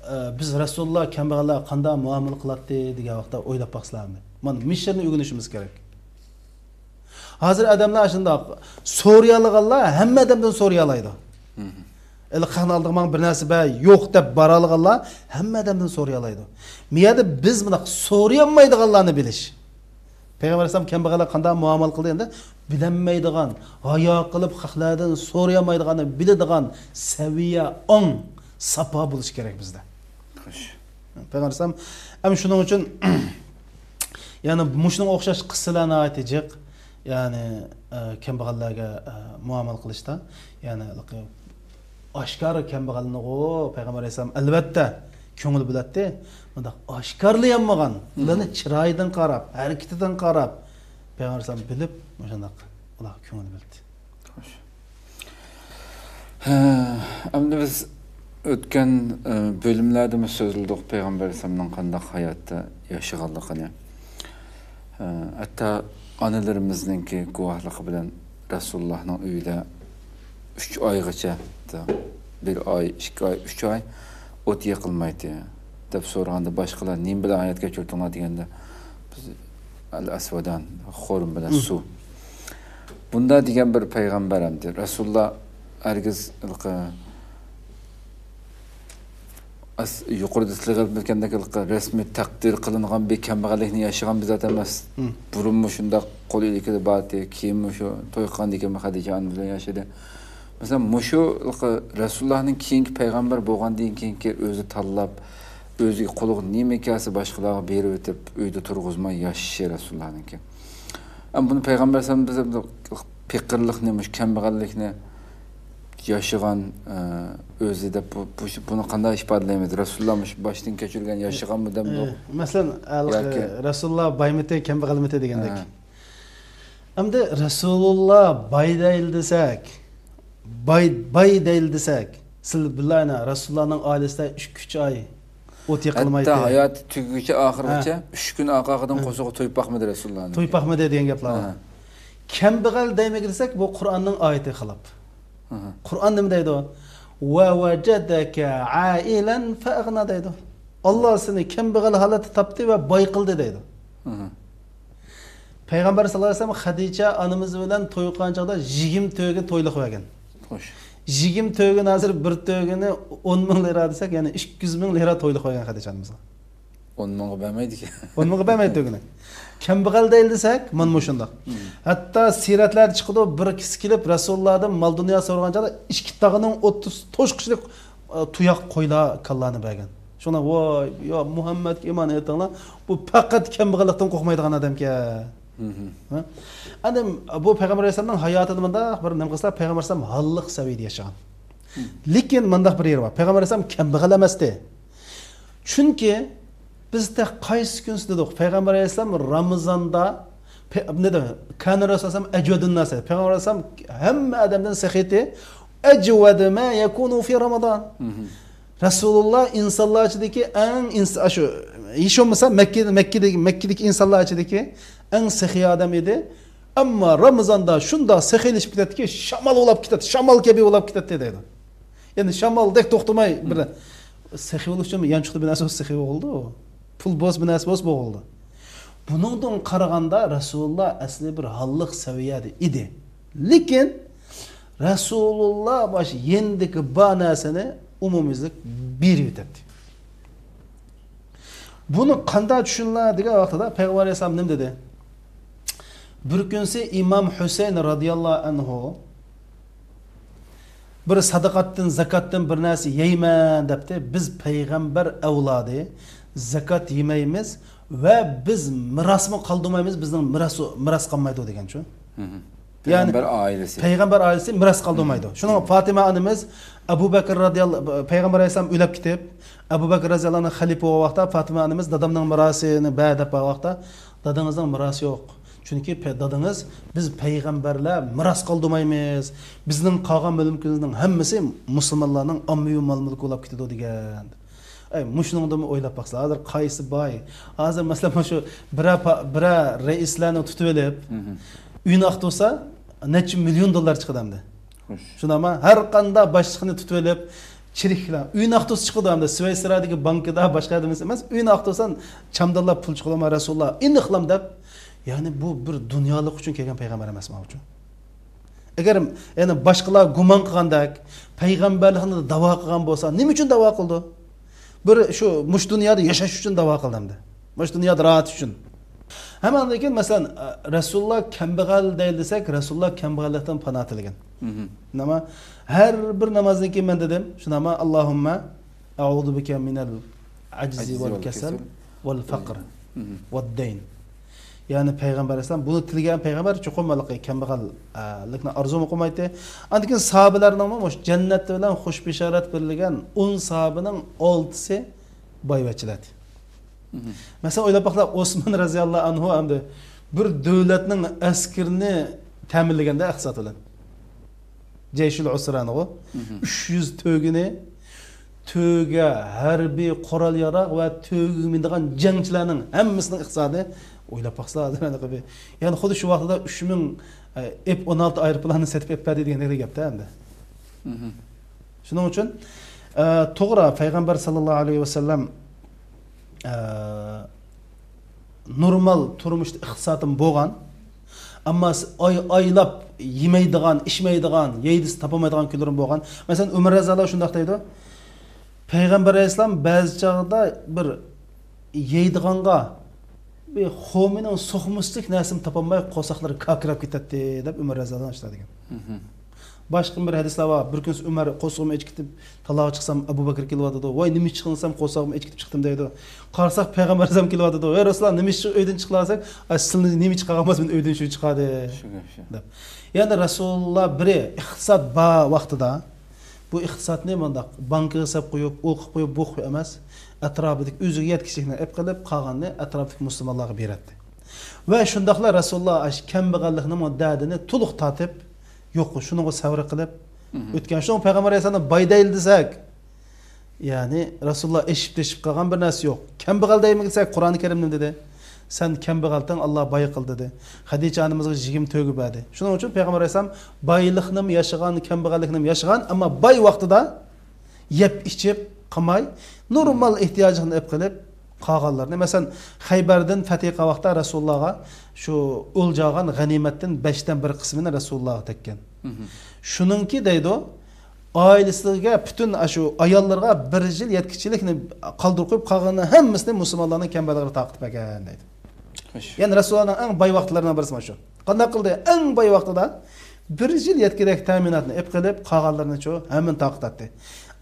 ئە، بىز رەسۇلۇللا كەمبەغەللەرگە قانداق مۇئامىلە قىلاتتى دېگەن ۋاقىتتا ئويلاپ باقسىلا ئەمدى. مانا مىشەنى ئۆگىنىشىمىز كېرەك. ھازىر ئادەملەر شۇنداق، سورىيالىغانلار ھەممە ئادەمدىن سورىيالايدۇ. مم. ئەلى خەقنى ئالدىغا ماڭا بىر نەرسە بەر، يوق دەپ بارالىغانلار ھەممە ئادەمدىن سورىيالايدۇ. مىيەدە بىز مۇنداق سورىيالمايدىغانلارنى بىلىش. پەيغەمبەر ئەلەيھىسسالام كەمبەغەللەرگە قانداق مۇئامىلە قىلدى دېگەندە، بىلەلمەيدىغان، ھايا قىلىپ خەقلەردىن سورىيالمايدىغاننى بىلىدىغان سەۋىيە، ئاڭ، ساپا بولۇشى كېرەك بىزدە. خوش. پەيغەمبەر ئەلەيھىسسالام، ئەم شۇنىڭ ئۈچۈن، يەنى مۇشۇنىڭغا ئوخشاش قىسسىلار ناھايىتى جىق. يەنى، ئە، كەمبەغەللەرگە، ئە، مۇئامىلە قىلىشتا، يەنى ئاشكارا كەمبەغەلنىغۇ پەيغەمبەر ئەلەيھىسسالام ئەلۋەتتە كۆڭۈل بۆلەتتى. مۇنداق ئاشكارىلىيالمىغان، ئۇلارنى چىرايىدىن قاراپ، ھەرىكىتىدىن قاراپ، پەيغەمبەر ئەلەيھىسسالام بىلىپ، مۇشۇنداق ئۇلارغا كۆڭۈل بۆلدى. خوش. ھە، ئەمدى بىز ئۆتكەن، ئە، بۆلۈملەردىمۇ سۆزلىدۇق، پەيغەمبەر ئەلەيھىسسالامنىڭ قانداق ھاياتتا ياشىغانلىقىنى. ھە، ھەتتا ئانىلىرىمىزنىڭكى گۇۋاھلىقى بىلەن رەسۇلۇللاھنىڭ ئۆيىدە ئۈچ ئايغىچە، بىر ئاي، ئىككى ئاي، ئۈچ ئاي ئوت يېقىلمايتتى، دەپ سورىغاندا، باشقىلار نېمە بىلەن ھايات كەچۈردۈڭلار دېگەندە، بىز ئەل ئەسۋەدان، خورما بىلەن سۇ. بۇنداق دېگەن بىر پەيغەمبەر ئەمدى. رەسۇلۇللا ھەرگىز ھېلىقى ئەس-، يۇقىرىدا تىلغا ئېلىپ ئۆتكەندەك ھېلىقى رەسمىي تەقدىر قىلىنغان بىر كەمبەغەللىكنى ياشىغان بىر زات ئەمەس. بۇرۇنمۇ شۇنداق قول ئىلكىدە بارتى، كېيىنمۇ شۇ توي قىلغاندىن كېيىنمۇ خەدىجە ئانىمىز بىلەن ياشىدى. مەسىلەن، مۇشۇ ھېلىقى رەسۇلۇللانىڭ كېيىنكى پەيغەمبەر بولغاندىن كېيىنكى ئۆزى تاللاپ، ئۆزىگە قولىغا نېمە كەلسە باشقىلارغا بېرىۋېتىپ، ئۆيدە تۇرغۇزماي ياشىشى رەسۇلۇللانىڭكى. ئەمما بۇنى پەيغەمبەر ئەلەيھىسسالام بىز پېقىرلىقنى، مۇشۇ كەمبەغەللىكنى ياشىغان، ئە، ئۆزى دەپ بۇ، بۇ، بۇنى قانداق ئىپادىلەيمىز؟ رەسۇلۇللا مۇشۇ باشتىن كەچۈرگەن ياشىغانمۇ دەمدۇق؟ ئە، مەسىلەن، ھېلىقى ياكى رەسۇلۇللا بايمىتى، كەمبەغەلمىتى دېگەندەك. ھە. ئەمدى رەسۇلۇللا باي دەيلى دېسەك، باي، باي دەيلى دېسەك، سىلى بىللاينا، رەسۇلۇللانىڭ ئائىلىسىدە ئۈچ، ئۈچ ئاي ئوت يېقىلمايتتى. ھەتتا ھاياتى تۈگىگۈچە، ئاخىرغىچە ھە. ئۈچ كۈن ئارقا-ئارقىدىن ھە. قورسىقى تويۇپ باقمىدى رەسۇلۇللانىڭ. تويۇپ باقمىدى دېگەن گەپلەر بار. ھە. كەمبەغەل دەيمىگە دېسەك، بۇ قۇرئاننىڭ ئايىتىگە خىلاپ. ھە. قۇرئان نېمە دەيدۇ؟ «ۋە ۋەجەدەكە ئائىلەن فەئەغنا» دەيدۇ. ئاللا سېنى كەمبەغەل ھالەتتە تاپتى ۋە باي قىلدى دەيدۇ. ھە. پەيغەمبەر ساللاللاھۇ ئەلەيھى ۋەسەللەم خەدىچە ئانىمىز بىلەن توي قىلغان چاغدا يىگىرمە تۆگە تويلۇق بەرگەن. خوش. يىگىرمە تۆگىنى ھازىر بىر تۆگىنى ئون مىڭ لىرا دېسەك، يەنى ئىككى يۈز مىڭ لىرا تويلۇق بەرگەن خەدىچە ئانىمىزغا. ئون مىڭغا بەرمەيدىكەن. ئون مىڭغا بەرمەيدۇ تۆگىنى. كەمبەغەل دەيلى دېسەك، مانا مۇشۇنداق. مم. ھەتتا سىرەتلەردە چىقىدۇ، بىر كىشى كېلىپ رەسۇلۇللادىن مال دۇنيا سورىغان چاغدا ئىككى تاغنىڭ ئوتتۇز توشقۇچىلىق، ئە، تۇياق قويلار كاللانى بەرگەن. شۇڭا، ۋاي، يا مۇھەممەدكە ئىمان ئېيتىڭلار، بۇ پەقەت كەمبەغەللىكتىن قورقمايدىغان ئادەمكەن. مم. ھە؟ ئەنە بۇ پەيغەمبەر ئەلەيھىسسالامنىڭ ھاياتىدا مۇنداق بىر نېمە قىلسا، پەيغەمبەر ئەلەيھىسسالام ھاللىق سەۋىيىدە ياشىغان. لېكىن مۇنداق بىر يېرى بار. پەيغەمبەر ئەلەيھىسسالام كەمبەغەل ئەمەستى. چۈنكى بىز تېخى قايسى كۈنسى دېدۇق، پەيغەمبەر ئەلەيھىسسالام رامىزاندا، پە-، نېدە، كان رەسۇلۇللاھ سەللەم ئەجۋەدۇن ناس دېدى. پەيغەمبەر ئەلەيھىسسالام ھەممە ئادەمدىن سېخىي ئىدى. ئەجۋەدۇ ما يەكۇنۇ فى رامىزان. مم. رەسۇلۇللاھ ئىنسانلار ئىچىدىكى ئەڭ ئىنس-، شۇ، ھېچ بولمىسا مەككە، مەككىدىكى، مەككىدىكى ئىنسانلار ئىچىدىكى ئەڭ سېخىي ئادەم ئىدى. ئەمما رامىزاندا شۇنداق سېخىيلىشىپ كېتەتتىكى، شامال ئۇلاپ كېتەتتى، شامال كەبى ئۇلاپ كېتەتتى دەيدۇ. يەنى شامالدەك توختىماي بىر سېخىي بولۇش ئۈچۈن يانچۇقتا بىر نەرسە بولسا سېخىي بولىدۇ. پۇل بولسا، بىر نەرسە بولسا بولدى. بۇنىڭدىن قارىغاندا رەسۇلۇللاھ ئەسلى بىر ھاللىق سەۋىيەدە ئىدى. لېكىن رەسۇلۇللاھ باش يېنىدىكى بار نەرسىنى ئومۇميۈزلۈك بېرىۋېتەتتى. بۇنى قانداق چۈشىنىلا دېگەن ۋاقتىدا پەيغەمبەر ئەلەيھىسسالام نېمە دېدى؟ بىر كۈنسى ئىمام ھۈسەيىن رازىياللاھۇ ئەنھۇ بىر سادىقاتتىن، زاكاتتىن بىر نەرسە يەيمەن دەپتۇ. بىز پەيغەمبەر ئەۋلادى، زاكات يېمەيمىز ۋە بىز مىراسمۇ قالدۇرمايمىز، بىزنىڭ مىراس، مىراس قالمايدۇ دېگەنچۇ. مم. يەنى پەيغەمبەر ئائىلىسى. پەيغەمبەر ئائىلىسى مىراس قالدۇرمايدۇ. مم. شۇنىڭ پاتىمە ئانىمىز ئەبۇ بەكىر رازىياللا-، پەيغەمبەر ئەلەيھىسسالام ئۆلۈپ كېتىپ، ئەبۇ بەكىر رازىياللاھۇ ئەنھۇ خەلىپە بولغان ۋاقىتتا پاتىمە ئانىمىز دادامنىڭ مىراسىنى بەر دەپ بارغان ۋاقىتتا، دادىڭىزنىڭ مىراسى يوق. چۈنكى پە-، دادىڭىز، بىز پەيغەمبەرلەر مىراس قالدۇرمايمىز. بىزنىڭ قالغان مۈلكىمىزنىڭ ھەممىسى مۇسۇلمانلارنىڭ ئاممىۋى مال-مۈلكى بولاپ كېتىدۇ دېگەن. ئەي، مۇشۇنىڭدىمۇ ئويلاپ باقسا، ھازىر قايسى باي؟ ھازىر، مەسىلەن، مۇشۇ بىرەر پا-، بىرەر رەئىسلەرنى تۇتۇۋېلىپ، مم. ئۆينى ئاقتۇرسا، نەچچە مىليون دوللار چىقىدۇ ئەمدى. خوش. شۇنداقمۇ؟ ھەر قانداق باشلىقنى تۇتۇۋېلىپ، چىرىكلەر، ئۆينى ئاقتۇرسا چىقىدۇ ئەمدى. سۋىتسېرادىكى بانكىدا، باشقا يەردە ئەمەس، ئۆينى ئاقتۇرسا، چامدانلاپ پۇل چىقىدۇ، رەسۇلۇللاھ، ئېنىقلام دەپ. يەنى بۇ بىر دۇنيالىق ئۈچۈن كەلگەن پەيغەمبەر ئەمەسمۇ ئۇچۇن. ئەگەر، يەنى باشقىلار گۇمان قىلغاندەك، پەيغەمبەرلىكنى داۋا قىلغان بولسا، نېمە ئۈچۈن داۋا قىلدى؟ بىر شۇ مۇشۇ دۇنيادا ياشاش ئۈچۈن داۋا قىلدى ئەمدى. مۇشۇ دۇنيادا راھەت ئۈچۈن. ھەم ئاندىن كېيىن، مەسىلەن، رەسۇلۇللا كەمبەغەل دەيلى دېسەك، رەسۇلۇللا كەمبەغەللىكتىن پانا تىلىگەن. نېمە؟ ھەر بىر نامازدىن كېيىن مەن دېدىم، شۇنداقمۇ؟ ئاللاھۇممە ئەئۇزۇ بىكە مىنەل ئەجزى ۋەل كەسەل ۋەل فەقر ۋەد دەين. يەنى پەيغەمبەر ئەلەيھىسسالام بۇنى تىلىگەن پەيغەمبەر چوقۇم ھېلىقى كەمبەغەللىكنى ئارزۇمۇ قىلمايتتى. ئاندىن كېيىن ساھابىلەرنىڭمۇ مۇشۇ جەننەت بىلەن خۇش بېشارەت بېرىلگەن ئون ساھابىنىڭ ئالتىسى بايۋەچچىلەر. مەسىلەن، ئويلاپ باقساق، ئوسمان رەزىياللاھۇ ئەنھۇ ئەمدى بىر دۆلەتنىڭ ئەسكىرىنى تەمىنلىگەندە ئىقتىساد بىلەن. جەيشۇل ئۇسرانىغۇ. ئۈچ يۈز تۆگىنى، تۆگە، ھەربىي قورال ياراغ ۋە تۆگىگە مىنىدىغان جەڭچىلەرنىڭ ھەممىسىنىڭ ئىقتىسادى، ئويلاپ باقسىلا، ھازىر ھېلىقى بىر، يەنى خۇددى شۇ ۋاقتىدا ئۈچ مىڭ، ئە، ئېف ئون ئالتە ئايروپىلاننى سېتىپ ئېلىپ بەردى دېگەندەك گەپتە ئەمدى. شۇنىڭ ئۈچۈن، ئە، توغرا، پەيغەمبەر ساللاللاھۇ ئەلەيھى ۋەسەللەم، ئە، نورمال تۇرمۇشتا ئىقتىسادىم بولغان، ئەمما س-، ئاي-، ئايلاپ يېمەيدىغان، ئىچمەيدىغان، يەيدىسى تاپالمايدىغان كۈنلىرىم بولغان. مەسىلەن، ئۆمەر رەزىياللاھۇ شۇنداق دەيدۇ، پەيغەمبەر ئەلەيھىسسالام بەزى چاغدا بىر يەيدىغانغا بىر خورمىنىڭ سوخمىسىدەك نەرسىنى تاپالماي قورساقلىرى كاكىراپ كېتەتتى، دەپ ئۆمەر رەزىياللاھۇ ئەنھۇ شۇنداق دېگەن. باشقا بىر ھەدىسلەر بار. بىر كۈنسى ئۆمەر قورسىقىم ئېچىپ كېتىپ، تالاغا چىقسام، ئەبۇ بەكرى كېلىۋاتىدۇ. ۋاي، نېمە ئىش چىقىڭ دېسەم، قورساقمۇ ئېچىپ كېتىپ چىقتىم دەيدۇ. قارىساق، پەيغەمبەر ئەلەيھىسسالام كېلىۋاتىدۇ. ۋاي رەسۇلۇللا، نېمە ئىش ئۆيدىن چىقىلا دېسەك، ئاي، سىلنى نېمە چىقارغان بولسا، مېنى ئۆيدىن شۇ چىقاردى، شۇ گەپ شۇ. دەپ. يەنى رەسۇلۇللا بىرى ئىقتىساد بار ۋاقتىدا، بۇ ئىقتىسادنى مۇنداق بانكىغا سېلىپ قويۇپ، ئۇ قىلىپ قويۇپ، بۇ قىلىپ ئەمەس، ئەتراپىدىكى ئۆزىگە يەتكۈچىلىكنى ئېلىپ قېلىپ، قالغاننى ئەتراپتىكى مۇسۇلمانلارغا بېرەتتى. ۋە شۇنداقلا رەسۇلۇللا ئاشۇ كەمبەغەللىكنىڭ دەردىنى تولۇق تارتىپ، يوق، شۇنىڭغا سەۋر قىلىپ ئۆتكەن. شۇڭا پەيغەمبەر ئەلەيھىسسالامنى باي دەيلى دېسەك، يەنى رەسۇلۇللا ئېشىپ تېشىپ قالغان بىر نەرسە يوق. كەمبەغەل دەيمىز دېسەك، قۇرئانى كەرىم نېمە دېدى؟ سەن كەمبەغەلتىڭ، ئاللا باي قىل دېدى. خەدىچە ئانىمىزغا يىگىرمە تۆگە بەردى. شۇنىڭ ئۈچۈن پەيغەمبەر ئەلەيھىسسالام بايلىقنىمۇ ياشىغان، كەمبەغەللىكنىمۇ ياشىغان، ئەمما باي ۋاقتىدا يەپ ئىچىپ قالماي، نورمال ئېھتىياجىنى ئېلىپ قېلىپ، قالغانلىرىنى، مەسىلەن، خەيبەردىن پەتھى قىلغان ۋاقىتتا رەسۇلۇللاغا شۇ ئۆلجە ئالغان غەنىيمەتتىن بەشتىن بىر قىسمىنى رەسۇلۇللاغا تەگكەن. شۇنىڭكى دەيدۇ، ئائىلىسىگە، پۈتۈن ئاشۇ ئاياللىرىغا بىر يىل يەتكۈچىلىكنى قالدۇرۇپ قويۇپ، قالغىنىنىڭ ھەممىسىنى مۇسۇلمانلارنىڭ كەمبەغەللىرىگە تارقىتىپ بەرگەن دەيدۇ. يەنى رەسۇلۇللانىڭ ئەڭ باي ۋاقىتلىرىنىڭ بىرسى مانا شۇ. قانداق قىلدى؟ ئەڭ باي ۋاقتىدا بىر يىل يەتكۈدەك تەمىناتنى ئېلىپ قېلىپ، قالغانلىرىنىچۇ ھەممىنى تارقىتاتتى.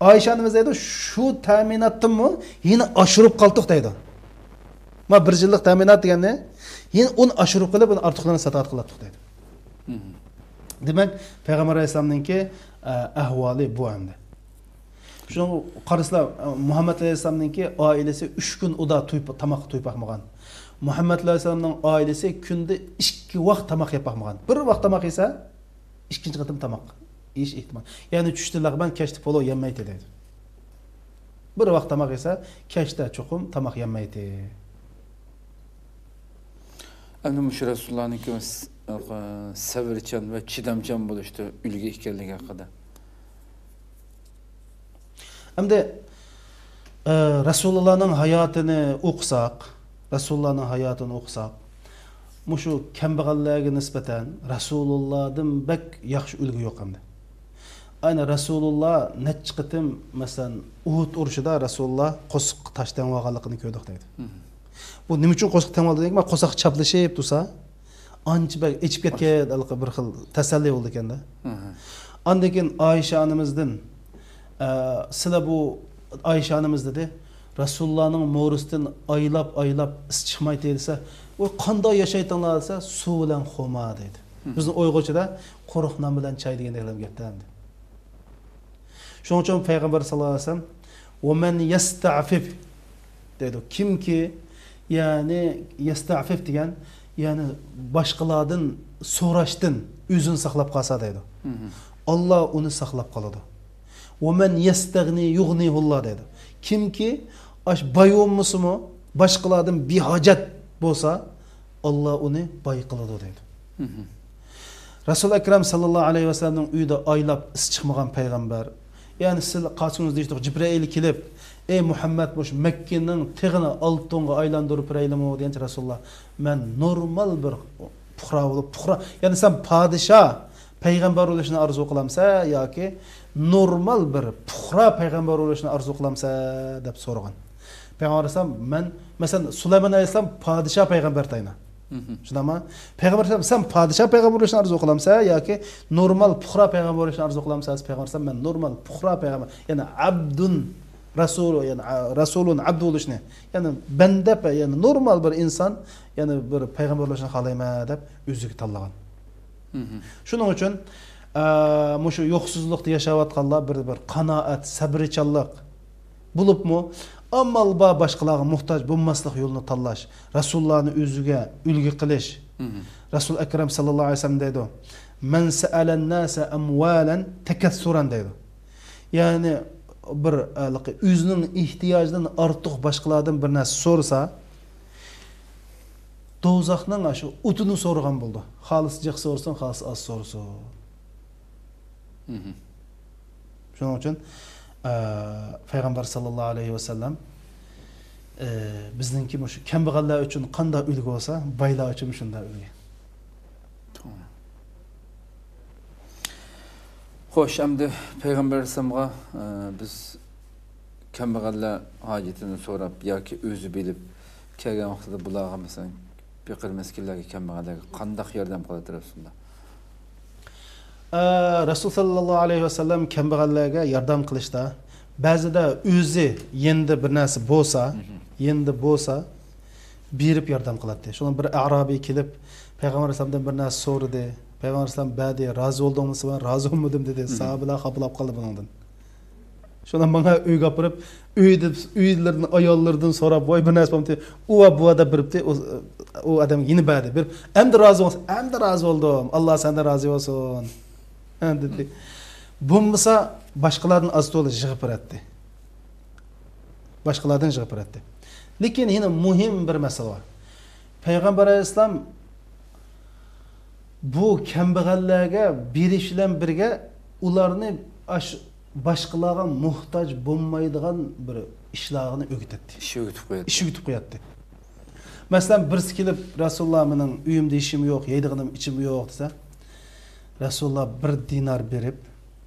ئائىشە ئانىمىز دەيدۇ، شۇ تەمىناتتىنمۇ يەنە ئاشۇرۇپ قالدۇق دەيدۇ. ما بىر يىللىق تەمىنات دېگەننى يەنە ئۇنى ئاشۇرۇپ قېلىپ، ئۇنى ئارتۇقلىرىنى سەدىقە قىلاتتۇق دەيدۇ. دېمەك، پەيغەمبەر ئەلەيھىسسالامنىڭكى، ئە، ئەھۋالى بۇ ئەمدى. شۇنىڭغا قارىسىلا، مۇھەممەد ئەلەيھىسسالامنىڭكى ئائىلىسى ئۈچ كۈن ئۇدا توي، تاماققا توي باقمىغان. مۇھەممەد ئەلەيھىسسالامنىڭ ئائىلىسى كۈندە ئىككى ۋاق تاماق يەپ باقمىغان. بىر ۋاق تاماق يېسە، ئىككىنچى قېتىم تاماق يېيىش ئېھتىمال. يەنى چۈشتە لەغمەن، كەچتە پولۇ يەممەيتتى دەيدۇ. بىر ۋاق تاماق يېسە، كەچتە چوقۇم تاماق يەممەيتتى. ئەمدى مۇشۇ رەسۇلۇللانىڭكى س-، سەۋرچان ۋە چىدامچان بولۇشتا ئۈلگە ئىكەنلىكى ھەققىدە. ئەمدى، ئە، رەسۇلۇللانىڭ ھاياتىنى ئوقۇساق، رەسۇلۇللانىڭ ھاياتىنى ئوقۇساق، مۇشۇ كەمبەغەللەرگە نىسبەتەن رەسۇلۇللادىن بەك ياخشى ئۈلگە يوق ئەمدى. ئەنە رەسۇلۇللا نەچچە قېتىم، مەسىلەن، ئۇھۇد ئۇرۇشىدا رەسۇلۇللا قورسىقىغا تاش تەڭۋالغانلىقىنى كۆردۇق دەيدۇ. بۇ نىمە ئۈچۈن قورسىققا تەڭۋالدى دېگەن، قورساق چاپلىشىپ تۇرسا، ئانچە بەك ئېچىپ كەتكەن ھېلىقى بىر خىل تەسەللى بولىدىكەندە. ئاندىن كېيىن ئائىشە ئانىمىزدىن، ئە، سىلە بۇ ئائىشە ئانىمىز دېدى، رەسۇلۇللانىڭ مورىسىدىن ئايلاپ، ئايلاپ ئىس چىقمايتتى دېسە، ئۇ قانداق ياشايتتىڭلار دېسە، سۇ بىلەن خورما دەيدۇ. بىزنىڭ ئۇيغۇرچىدا قۇرۇق نان بىلەن چاي دېگەندەك گەپتە ئەمدى. شۇنىڭ ئۈچۈن پەيغەمبەر ساللاللاھۇ ئەلەيھى ۋەسەللەم، «وَمَنْ يَسْتَعْفِفْ» دەيدۇ. كىمكى، يەنى يەستەئفىف دېگەن، يەنى باشقىلاردىن سوراشتىن ئۆزىنى ساقلاپ قالسا دەيدۇ. ئاللا ئۇنى ساقلاپ قالىدۇ. «وَمَنْ يَسْتَغْنِ يُغْنِهُ اللَّهُ» دەيدۇ. كىمكى ئاش باي بولمىسىمۇ، باشقىلاردىن بىھاجەت بولسا، ئاللا ئۇنى باي قىلىدۇ دەيدۇ. رەسۇل ئەكرەم ساللاللاھۇ ئەلەيھى ۋەسەللەمنىڭ ئۆيىدە ئايلاپ ئىس چىقمىغان پەيغەمبەر. يەنى سىز قاچىڭىز دېيىشتۇق، جىبرىئىل كېلىپ، «ئەي مۇھەممەد، مۇشۇ مەككىنىڭ تېغىنى ئالتۇنغا ئايلاندۇرۇپ بېرەيلىمۇ؟» دېگەنچە رەسۇلۇللا، «مەن نورمال بىر پۇقرا بولۇپ، پۇقرا، يەنى سەن پادىشاھ، پەيغەمبەر بولۇشنى ئارزۇ قىلامسەن ياكى نورمال بىر پۇقرا پەيغەمبەر بولۇشنى ئارزۇ قىلامسەن؟» دەپ سورىغان. پەيغەمبەر ئەلەيھىسسالام، مەن، مەسىلەن، سۇلايمان ئەلەيھىسسالام پادىشاھ پەيغەمبەر تايىنا. شۇنداقمۇ؟ پەيغەمبەر ئەلەيھىسسالام، سەن پادىشاھ پەيغەمبەر بولۇشنى ئارزۇ قىلامسەن ياكى نورمال پۇقرا پەيغەمبەر بولۇشنى ئارزۇ قىلامسەن؟ پەيغەمبەر ئەلەيھىسسالام، مەن نورمال پۇقرا پەيغەمبەر، يەنى ئەبدۇن رەسۇلۇ، يەنى رەسۇلۇن ئەبدۇ بولۇشنى، يەنى بەندە، يەنى نورمال بىر ئىنسان، يەنى بىر پەيغەمبەر بولۇشنى خالايمەن دەپ ئۆزىگە تاللىغان. شۇنىڭ ئۈچۈن، ئە، مۇشۇ يوقسۇزلۇقتا ياشاۋاتقانلار بىر، بىر قانائەت، سەبرىچانلىق، بولۇپمۇ ئامال بار باشقىلارغا موھتاج بولماسلىق يولىنى تاللاش، رەسۇلۇللانى ئۆزىگە ئۈلگە قىلىش. رەسۇل ئەكرەم ساللاللاھۇ ئەلەيھى ۋەسەللەم دەيدۇ، مەن سەئەلەن ناسە ئەمۋالەن تەكەسسۇرەن دەيدۇ. يەنى بىر، ھېلىقى ئۆزىنىڭ ئېھتىياجىدىن ئارتۇق باشقىلاردىن بىر نەرسە سورىسا، دوزاخنىڭ ئاشۇ ئوتىنى سورىغان بولىدۇ. خالىسا جىق سورىسۇن، خالىسا ئاز سورىسۇن. شۇنىڭ ئۈچۈن، ئە، پەيغەمبەر ساللاللاھۇ ئەلەيھى ۋەسەللەم، ئە، بىزنىڭكى مۇشۇ كەمبەغەللەر ئۈچۈن قانداق ئۈلگە بولسا، بايلار ئۈچۈن شۇنداق ئۈلگە. توغرا. خوش، ئەمدى پەيغەمبەر ئەلەيھىسسالامغا، ئە، بىز كەمبەغەللەر ھاجىتىنى سوراپ ياكى ئۆزى بىلىپ كەلگەن ۋاقتىدا بۇلارغا، مەسىلەن، پېقىر مىسكىنلەرگە، كەمبەغەللەرگە قانداق ياردەم قىلىۋاتىدۇ رەسۇلۇللا؟ ئە، رەسۇل ساللاللاھۇ ئەلەيھى ۋەسەللەم كەمبەغەللەرگە ياردەم قىلىشتا بەزىدە ئۆزى يېنىدا بىر نەرسە بولسا، يېنىدا بولسا، بېرىپ ياردەم قىلاتتى. شۇڭا بىر ئەرابىي كېلىپ، پەيغەمبەر ئەلەيھىسسالامدىن بىر نەرسە سورىدى. پەيغەمبەر ئەلەيھىسسالام بەردى، رازى بولدۇڭمۇ دېسە، مەن رازى بولمىدىم دېدى. ساھابىلەر خاپىلاپ قالدى بۇنىڭدىن. شۇنى ماڭا ئۆيگە ئاپىرىپ، ئۆيدە، ئۆيلىرىدىن، ئاياللىرىدىن سوراپ، ۋاي، بىر نەرسە بولمىدى. ئۇ ۋە بۇ دەپ بېرىپتى. ئۇ، ئۇ ئادەمگە يەنە بەردى. بېرىپ، ئەمدى رازى بولسا، ئەمدى رازى بولدۇم. ئاللا سەندىن رازى بولسۇن. ھە، دېدى. بولمىسا، باشقىلاردىن ئاز تولا يىغىپ بېرەتتى. باشقىلاردىن يىغىپ بېرەتتى. لېكىن يەنە مۇھىم بىر مەسىلە بار. پەيغەمبەر ئەلەيھىسسالام بۇ كەمبەغەللەرگە بېرىش بىلەن بىرگە ئۇلارنى ئاش-، باشقىلارغا موھتاج بولمايدىغان بىر ئىشلارنى ئۆگىتەتتى. ئىش ئۆگىتىپ قوياتتى. ئىش ئۆگىتىپ قوياتتى. مەسىلەن، بىرسى كېلىپ، رەسۇلۇللا، مېنىڭ ئۆيۈمدە ئىشىم يوق، يەيدىغىنىم ئىچىم يوق دېسە، رەسۇلۇللا بىر دىنار بېرىپ،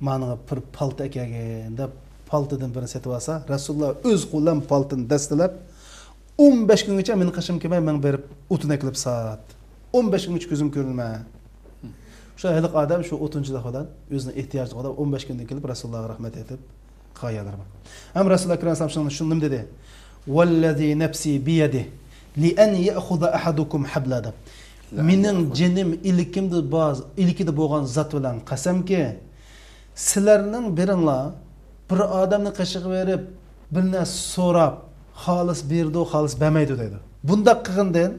ماڭا بىر پالتا ئەكەلگىن دەپ، پالتىدىن بىرنى سېتىپ ئالسا، رەسۇلۇللا ئۆز قولى بىلەن پالتىنى دەستىلەپ، ئون بەش كۈنگىچە مېنىڭ قېشىمغا كەلمەي، ماڭا بېرىپ ئوتۇن ئەكېلىپ سات. ئون بەش كۈنگىچە كۆزۈم كۆرۈنمە. شۇ ھېلىقى ئادەم شۇ ئوتۇنچىلىق بىلەن ئۆزىنىڭ ئېھتىياجىغا قاراپ ئون بەش كۈندىن كېلىپ رەسۇلۇللاغا رەھمەت ئېيتىپ قالغانلار بار. ھەم رەسۇل ئەكرەم ئەلەيھىسسالام شۇنى، شۇنى دېدى. ۋەللەزى نەپسى بىيەدىھ لىئەن يەئخۇزە ئەھەدۇكۇم ھەبلە دەپ. مېنىڭ جېنىم ئىلكىمدە بار، ئىلكىدە بولغان زات بىلەن قەسەمكى، سىلەرنىڭ بىرىڭلار بىر ئادەمنىڭ قېشىغا بېرىپ، بىر نەرسە سوراپ، خالىس بېرىدۇ، خالىس بەرمەيدۇ دەيدۇ. بۇنداق قىلغىنىدىن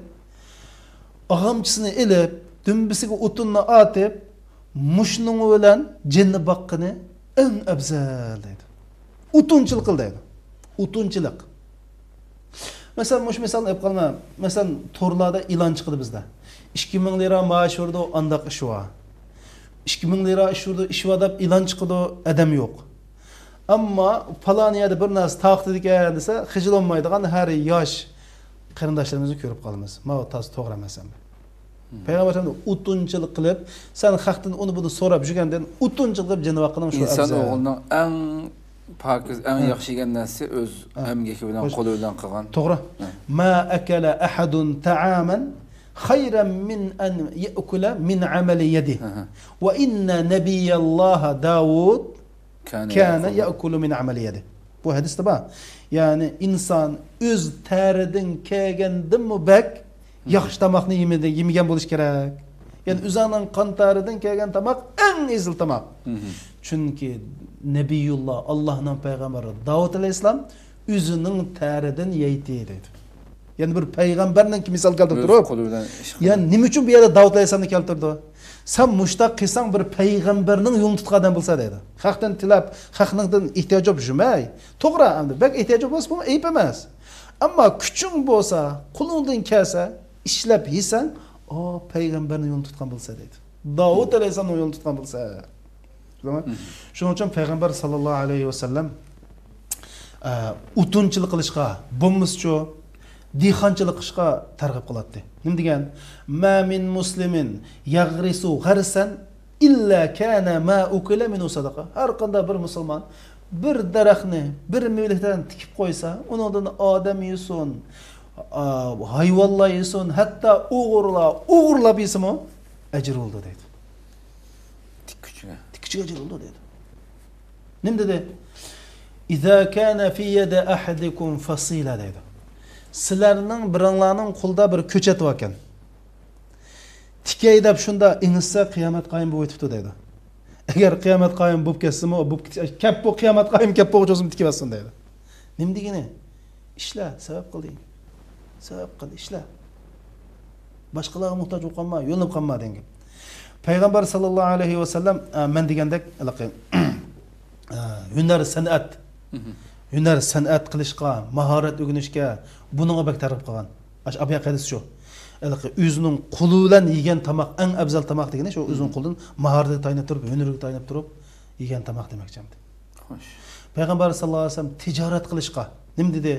ئاغامچىسىنى ئېلىپ، دۈمبىسىگە ئوتۇننى ئاتىپ، مۇشۇنىڭ بىلەن جېنىنى باققىنى ئەڭ ئەۋزەل دەيدۇ. ئوتۇنچىلىق قىل دەيدۇ. ئوتۇنچىلىق. مەسىلەن، مۇشۇ مىسالنى ئېلىپ قالىمەن. مەسىلەن، تورلاردا ئېلان چىقىدۇ بىزدە. ئىككى مىڭ لىرا مائاش بېرىدۇ، ئانداق ئىش بار. ئىككى مىڭ لىرا ئىش بېرىدۇ، ئىش بار دەپ ئېلان چىقىدۇ، ئادەم يوق. ئەمما پالان يەردە بىر نەرسە تارقىتىدىكەن دېسە، خىجىل بولمايدىغان ھەر ياش قېرىنداشلىرىمىزنى كۆرۈپ قالىمىز. ماۋۇ تازا توغرا ئەمەس ئەمدى. پەيغەمبەر ئەلەيھىسسالام ئوتۇنچىلىق قىلىپ، سەن خەقتىن ئۇنى بۇنى سوراپ يۈرگەندىن ئوتۇنچىلىق قىلىپ جېنىنى باققىنىڭ شۇ ئىنسان ئەۋزەل. ئوغلىنىڭ ئەڭ پاكىز، ئەڭ ھە. ياخشى يېگەن نەرسىسى ئۆز ھە. ئەمگىكى بىلەن، خوش. قولى بىلەن قىلغان. توغرا. ھە. ما ئەكەلە ئەھەدۇن تائامەن خەيرەن مىن ئەن يەئكۇلە مىن ئەمەلى يەدىھ. ھە، ھە. ۋە ئىننە نەبىيەللاھە داۋۇد كانە كانە يەئكۇلۇ. يەئكۇلۇ مىن ئەمەلى يەدىھ. بۇ ھەدىستە بار. يەنى ئىنسان ئۆز تەرىدىن كەلگەندىنمۇ بەك ياخشى تاماقنى يېمىدى، يېمىگەن بولۇشى كېرەك. يەنى ئۆزۈڭنىڭ قان تەرىدىن كەلگەن تاماق ئەڭ ئېسىل تاماق. چۈنكى نەبىيۇللا، ئاللاھنىڭ پەيغەمبىرى داۋۇت ئەلەيھىسسالام ئۆزىنىڭ تەرىدىن يەيتتى دەيدۇ. يەنى بىر پەيغەمبەرنىڭكى مىسال كەلتۈرۈپ ئۆز تۇرۇپ، قولى بىلەن ئىش قىلغان. يەنى نېمە ئۈچۈن بۇ يەردە داۋۇت ئەلەيھىسسالامنى كەلتۈردى؟ سەن مۇشۇنداق قىلساڭ، بىر پەيغەمبەرنىڭ يولىنى تۇتقان ئادەم بولسا دەيدۇ. خەقتىن تىلەپ، خەقنىڭدىن ئېھتىياج بولۇپ يۈرمەي. توغرا، ئەمدى بەك ئېھتىياج بولمىسا، بۇمۇ ئەيىب ئەمەس. ئەمما كۈچۈڭ بولسا، قولۇڭدىن كەلسە، ئىشلەپ يېسەڭ، ئۇ پەيغەمبەرنىڭ يولىنى تۇتقان بولسا دەيدۇ. داۋۇت ئەلەيھىسسالامنىڭ يولىنى تۇتقان بولسا. شۇنىڭ ئۈچۈن پەيغەمبەر ساللاللاھۇ ئەلەيھى ۋەسەللەم، ئە، ئوتۇنچىلىق قىلىشقا، بولمىسىچۇ، دېھقانچىلىق قىلىشقا تەرغىب قىلاتتى. نېمە دېگەن؟ ما مىن مۇسلىمىن يەغرىسۇ غەرسەن ئىللا كانە ما ئۇكىلە مىنھۇ سەدەقە. ھەر قانداق بىر مۇسۇلمان بىر دەرەخنى، بىر مېۋىلىك دەرەخنى تىكىپ قويسا، ئۇنىڭدىن ئادەم يېسۇن، ئا، ھايۋانلار يېسۇن، ھەتتا ئوغرىلار ئوغرىلاپ يېسىمۇ ئەجىر بولىدۇ دەيدۇ. تىككۈچىگە. تىككۈچىگە ئەجىر بولىدۇ دەيدۇ. نېمە دېدى؟ «إذا كان في يد أحدكم فصيلة» دەيدۇ. سىلەرنىڭ بىرىڭلارنىڭ قولىدا بىر كۆچەت باركەن. تىكەي دەپ شۇنداق ئېڭىشسە، قىيامەت قايىم بولۇپ ئۆتۈپتۇ دەيدۇ. ئەگەر قىيامەت قايىم بولۇپ كەتسىمۇ، بولۇپ كېتىش، كەپ بۇ قىيامەت قايىم كەپ بولغۇچە بولسىمۇ تىكىۋەتسۇن دەيدۇ. نېمە دېگىنى؟ ئىشلە، سەۋەب قىل دېگىنى. سەۋەب قىل، ئىشلە. باشقىلارغا موھتاج بولۇپ قالما، يۆلىنىپ قالما دېگەن گەپ. پەيغەمبەر ساللاللاھۇ ئەلەيھى ۋەسەللەم، ئە، مەن دېگەندەك، ھېلىقى، ئە، ھۈنەر، سەنئەت. ھۈنەر، سەنئەت قىلىشقا، ماھارەت ئۆگىنىشكە، بۇنىڭغا بەك تەرغىب قىلغان. ئاشۇ ئابۇ ھەنىپە ھەدىسى شۇ. ھېلىقى ئۆزىنىڭ قولى بىلەن يېگەن تاماق ئەڭ ئەۋزەل تاماق دېگىنى شۇ ئۆزىنىڭ قولىدىن ماھارىتىگە تايىنىپ تۇرۇپ، ھۈنىرىگە تايىنىپ تۇرۇپ يېگەن تاماق دېمەكچى ئەمدى. خوش. پەيغەمبەر ساللاللاھۇ ئەلەيھى ۋەسەللەم تىجارەت قىلىشقا نېمە دېدى؟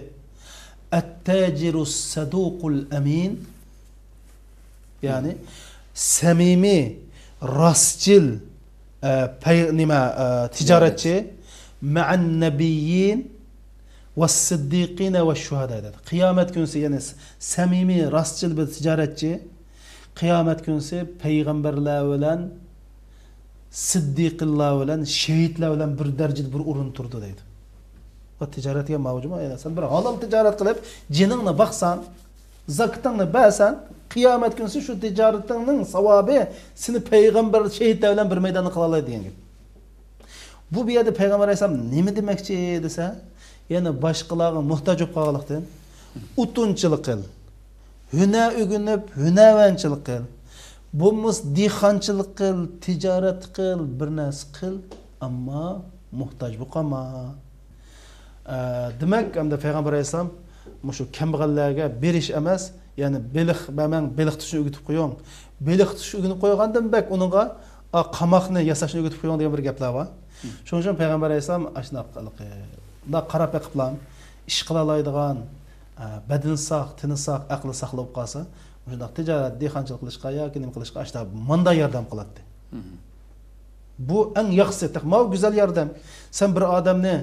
«ئەتتاجىرۇ سەدۇقۇل ئەمىن». يەنى سەمىمىي، راستچىل، ئە، پەي-، نېمە، ئە، تىجارەتچى. «مەئەن نەبىييىن ۋەسسىددىقىنە ۋەششۇھەدا» دېدى. قىيامەت كۈنسى، يەنى س-، سەمىمىي، راستچىل بىر تىجارەتچى قىيامەت كۈنسى پەيغەمبەرلەر بىلەن، سىددىقىنلار بىلەن، شېھىتلەر بىلەن بىر دەرىجىدە، بىر ئورۇندا تۇرىدۇ دەيدۇ. ۋە تىجارەتكە ماۋجۇما، يەنى سەن بىر ھالال تىجارەت قىلىپ، جېنىڭنى باقساڭ، زاكىتىڭنى بەرسەڭ، قىيامەت كۈنسى شۇ تىجارىتىڭنىڭ ساۋابى سېنى پەيغەمبەر، شېھىتلەر بىلەن بىر مەيداندا قىلالايدۇ دېگەن گەپ. بۇ، بۇ يەردە پەيغەمبەر ئەلەيھىسسالام نېمە دېمەكچى دېسە، يەنە باشقىلارغا موھتاج بولۇپ قالغانلىقتىن، ئوتۇنچىلىق قىل، ھۈنەر ئۆگىنىپ، ھۈنەرۋەنچىلىك قىل، بولمىسا دېھقانچىلىق قىل، تىجارەت قىل، بىر نەرسە قىل، ئەمما موھتاج بولۇپ قالما. ئە، دېمەك، ئەمدى پەيغەمبەر ئەلەيھىسسالام مۇشۇ كەمبەغەللەرگە بېرىش ئەمەس، يەنى بېلىق بەرمەڭ، بېلىق تۇتۇشنى ئۆگىتىپ قويۇڭ. بېلىق تۇتۇشنى ئۆگىنىپ قويغاندىن بەك ئۇنىڭغا، ئا، قاماقنى ياساشنى ئۆگىتىپ قويۇڭ دېگەن بىر گەپلەر بار. شۇنىڭ ئۈچۈن پەيغەمبەر ئەلەيھىسسالام ئاشۇنداق، ئە، مۇنداق قاراپ بېقىپلا ئىش قىلالايدىغان، ئە، بەدىنى ساق، تېنى ساق، ئەقلى ساق بولۇپ قالسا، مۇشۇنداق تىجارەت، دېھقانچىلىق قىلىشقا ياكى نېمە قىلىشقا ئاشۇنداق ماندا ياردەم قىلاتتى. بۇ ئەڭ ياخشىسى، تېخى ماۋۇ گۈزەل ياردەم. سەن بىر ئادەمنى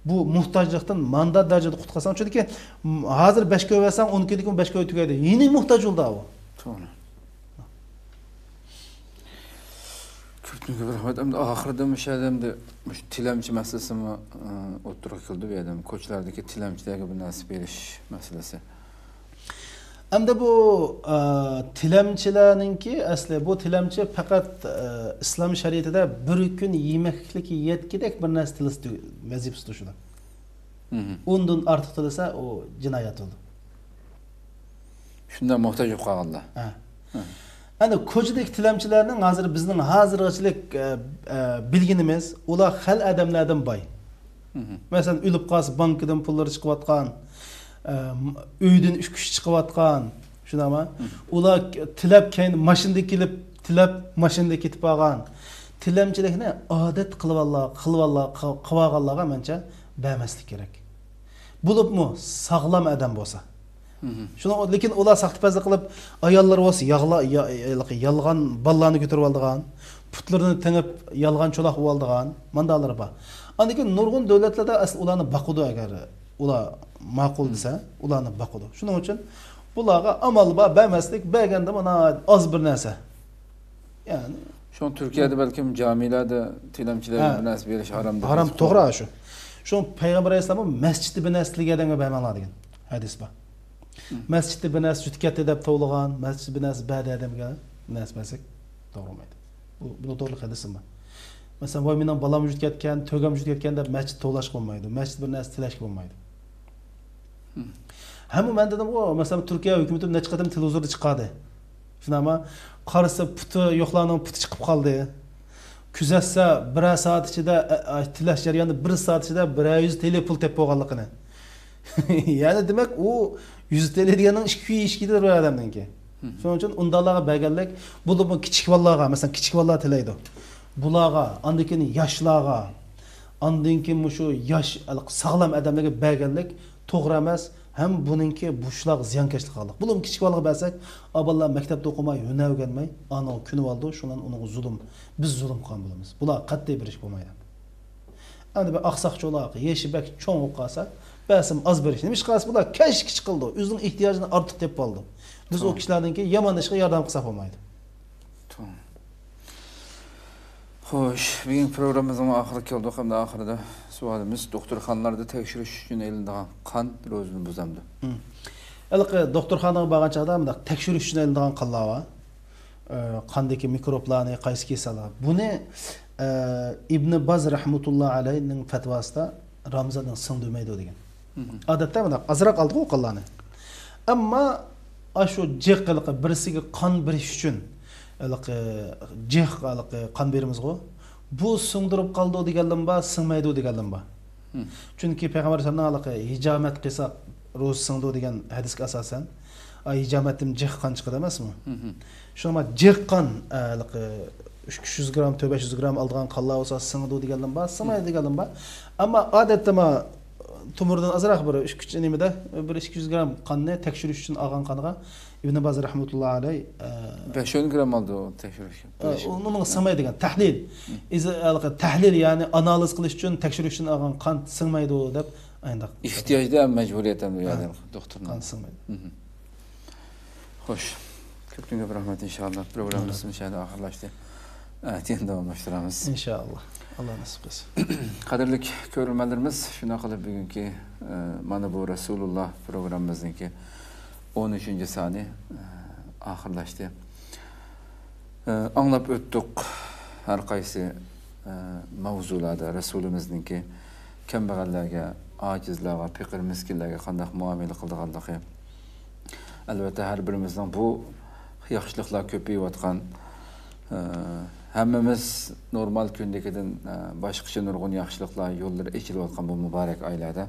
بۇ موھتاجلىقتىن ماندا دەرىجىدە قۇتقارساڭ، چۈنكى، م، ھازىر بەش كوي بەرسەڭ، ئون كۈندىن كېيىن بەش كوي تۈگەيدۇ. يەنە موھتاج بولىدۇ ئۇ. توغرا. كۆپتىن كۆپ رەھمەت. ئەمدى ئاخىرىدا مۇشۇ يەردە ئەمدى مۇشۇ تىلەمچى مەسىلىسىمۇ، ئى، ئوتتۇرىغا كېلىدۇ بۇ يەردە. كوچىلاردىكى تىلەمچىلەرگە بىر نەرسە بېرىش مەسىلىسى. ئەمدى بۇ، ئە، تىلەمچىلەرنىڭكى ئەسلى، بۇ تىلەمچى پەقەت، ئە، ئىسلام شەرىئىتىدە بىر كۈن يېمەكلىك يەتكۈدەك بىر نەرسە تىلىسى تۈ-، ۋەزىپىسى تۇشىدۇ. ئۇندىن ئارتۇق تىلىسە، ئۇ جىنايەت بولىدۇ. شۇنداق موھتاج بولۇپ قالغانلار. ھە. ئەنە كوچىدىكى تىلەمچىلەرنىڭ ھازىر بىزنىڭ ھازىرغىچىلىك، ئە، ئە، بىلگىنىمىز، ئۇلار خەل ئادەملەردىن باي. مەسىلەن، ئۆلۈپ قالسا، بانكىدىن پۇللىرى چىقىۋاتقان، ئە، ئۆيدىن ئۈچ كىشى چىقىۋاتقان، شۇنداقمۇ؟ ئۇلار تىلەپ، كەينى ماشىنىدا كېلىپ، تىلەپ، ماشىنىدا كېتىپ قالغان. تىلەمچىلىكنى ئادەت قىلىۋالغان، قىلىۋالغان، قىلىۋالغانلارغا مەنچە بەرمەسلىك كېرەك. بولۇپمۇ ساغلام ئادەم بولسا. شۇنىڭ، لېكىن ئۇلار ساختىپەزلىك قىلىپ، ئاياللىرى بولسا ياغلا-، يا-، يا-، يالغان بالىلارنى كۆتۈرۈۋالىدىغان، پۇتلىرىنى تېڭىپ يالغان چولاق بولۇۋالىدىغان، مانداقلىرى بار. ئاندىن كېيىن نۇرغۇن دۆلەتلەردە ئەسلى ئۇلارنى باقىدۇ، ئەگەر ئۇلار ماقۇل دېسە، ئۇلارنى باقىدۇ. شۇنىڭ ئۈچۈن بۇلارغا ئامال بار، بەرمەسلىك، بەرگەندىمۇ ناھايىتى ئاز بىر نەرسە. يەنى شۇڭا تۈركىيەدە بەلكىم جامىلاردا تىلەمچىلەرگە ھە. بىر نەرسە بېرىش ھارام دەپ ھارام، توغرا شۇ. شۇ پەيغەمبەر ئەلەيھىسسالام مەسچىتتە بىر نەرسە تىلىگەن ئادەمگە بەرمەڭلار دېگەن ھەدىس بار. مەسچىتتە بىر نەرسە يۈتۈپ كەتتى دەپ توۋلىغان، مەسچىتتە بىر نەرسە بەردى ئادەمگە، بىر نەرسە بەرسەك توغرا بولمايدۇ. بۇ، بۇنىڭ توغرىلىق ھەدىسىم بار. مەسىلەن، ۋاي مېنىڭ بالام يۈتۈپ كەتكەن، تۆگەم يۈتۈپ كەتكەن دەپ مەسچىتتە توۋلاشقا بولمايدۇ. مەسچىتتە بىر نەرسە تىلەشكە بولمايدۇ. ھەممە مەن دېدىمغۇ، مەسىلەن، تۈركىيە ھۆكۈمىتى نەچچە قېتىم تېلېۋىزوردا چىقاردى. شۇنداقمۇ؟ قارىسا پۇتى يوقلارنىڭ پۇتى چىقىپ قالدى. كۆزەتسە، بىرەر سائەت ئىچىدە، ئە، ئە، تىلەش جەريانىدا بىر سائەت ئىچىدە بىرەر يۈز تېلى پۇل تېپىپ بولغانلىقىنى. يەنى دېمەك، ئۇ يۈز تېلى دېگەننىڭ ئىككى يۈز ئىككى بىر ئادەمنىڭكى. شۇنىڭ ئۈچۈن ئۇنداقلارغا بەرگەنلىك، بولۇپمۇ كىچىك بالىلارغا، مەسىلەن، كىچىك بالىلار تىلەيدۇ. بۇلارغا، ئاندىن كېيىن ياشلارغا، ئاندىن كېيىن مۇشۇ ياش، ساغلام ئادەملەرگە بەرگەنلىك توغرا ئەمەس، ھەم بۇنىڭكى بۇشلاق زىيانكەشلىك قىلغانلىق. بۇلارمۇ كىچىك بالىغا بەرسەك، ئا بالىلار مەكتەپتە ئوقۇماي، ھۈنەر ئۆگەنمەي، ئانىغا كۆنۈۋالىدۇ، شۇنىڭ ئۇنىڭغا زۇلۇم، بىز زۇلۇم قىلغان بولىمىز. بۇلار قەتئىي بېرىشكە بولمايدۇ. ئەمدى بىر ئاقساق چولاق، يېشى بەك چوڭ بولۇپ قالسا، بەسىم ئاز بېرىش. نېمىشقا دېسە، بۇلار كەچ كىچىك قىلىدۇ. ئۆزىنىڭ ئېھتىياجىدىن ئارتۇق تېپىپ ئالىدۇ. بىز ئۇ توغرا. كىشىلەردىنكى يامان ئىشقا ياردەم قىلساق بولمايدۇ. توغرا. خوش، بۈگۈنكى پروگراممىمىزنىڭ ئاخىرىغا كەلدۇق. ئەمدى ئاخىرىدا سوئالىمىز، دوختۇرخانىلاردا تەكشۈرۈش ئۈچۈن ئېلىنىدىغان قان روزىنى بۇزامدۇ؟ مم. ھېلىقى دوختۇرخانىغا بارغان چاغدا مۇنداق تەكشۈرۈش ئۈچۈن ئېلىنىدىغان قانلار بار. ئە، قاندىكى مىكروبلارنى، قايسى كېسەللەر. بۇنى، ئە، ئىبنى باز رەھمەتۇللا ئەلەيھنىڭ پەتىۋاسىدا رامزاندىن سىڭدۈرمەيدۇ دېگەن. مم. ئادەتتە مۇنداق ئازراق ئالىدىغۇ قانلارنى. ئەمما ئاشۇ جىق ھېلىقى بىرسىگە قان بېرىش ئۈچۈن، ھېلىقى جىق ھېلىقى قان بېرىمىزغۇ. بۇ سىڭدۈرۈپ قالىدۇ دېگەنلىمۇ بار، سىڭمەيدۇ دېگەنلىمۇ بار. مم. چۈنكى پەيغەمبەر ئەلەيھىسسالام ھېلىقى ھىجامەت قىلساق روزا سىڭىدۇ دېگەن ھەدىسكە ئاساسەن، ئا، ھىجامەتتىن جىق قان چىقىدۇ ئەمەسمۇ؟ مم. شۇڭا جىق قان، ئە، ھېلىقى ئۈچ يۈز گرام، تۆت يۈز گرام ئالىدىغان قانلار بولسا سىڭىدۇ دېگەنلىمۇ بار، سىڭمايدۇ دېگەنلىمۇ بار. ئەمما ئادەتتە ما تومۇردىن ئازراق بىر ئۈچ، نېمىدە، بىر ئىككى يۈز گرام قاننى تەكشۈرۈش ئۈچۈن ئالغان قانغا ئىبن باز رەھمەتۇللا ئەلەي، ئە، بەش ئون گرام ئالدى ئۇ تەكشۈرۈشكە. ئە، ئۇنىڭ سىڭمەيدىغان تەھلىل. مم. ئىز-، ھېلىقى تەھلىل، يەنى ئانالىز قىلىش ئۈچۈن تەكشۈرۈش ئۈچۈن ئالغان قان سىڭمەيدۇ دەپ ئاينداق. ئېھتىياجدا مەجبۇرىيەت ئەمدى بۇ ھە. يەردە دوختۇرنىڭ. قان سىڭمەيدۇ. مم. خوش. كۆپتىن كۆپ رەھمەت ئىنشاللا. پروگراممىمىز مۇشۇ يەردە ئاخىرلاشتى. ئەتىيىن داۋاملاشتۇرىمىز. ئىنشاللا. ئاللا نېسىپ قىلسۇن. قەدىرلىك كۆرۈرمەنلىرىمىز، شۇنداق قىلىپ بۈگۈنكى، ئە، مانا بۇ رەسۇلۇللا پروگراممىمىزنىڭكى ئون ئۈچىنچى سانى، ئە، ئاخىرلاشتى. ئە، ئاڭلاپ ئۆتتۇق ھەر قايسى، ئە، ماۋزۇلاردا رەسۇلىمىزنىڭكى كەمبەغەللەرگە، ئاجىزلارغا، پېقىر مىسكىنلەرگە قانداق مۇئامىلە قىلىدىغانلىقى. ئەلۋەتتە، ھەر بىرىمىزنىڭ بۇ ياخشىلىقلار كۆپىيىۋاتقان، ئە، ھەممىمىز نورمال كۈندىكىدىن، ئە، باشقىچە نۇرغۇن ياخشىلىقلار يوللىرى ئېچىلىۋاتقان بۇ مۇبارەك ئايلاردا،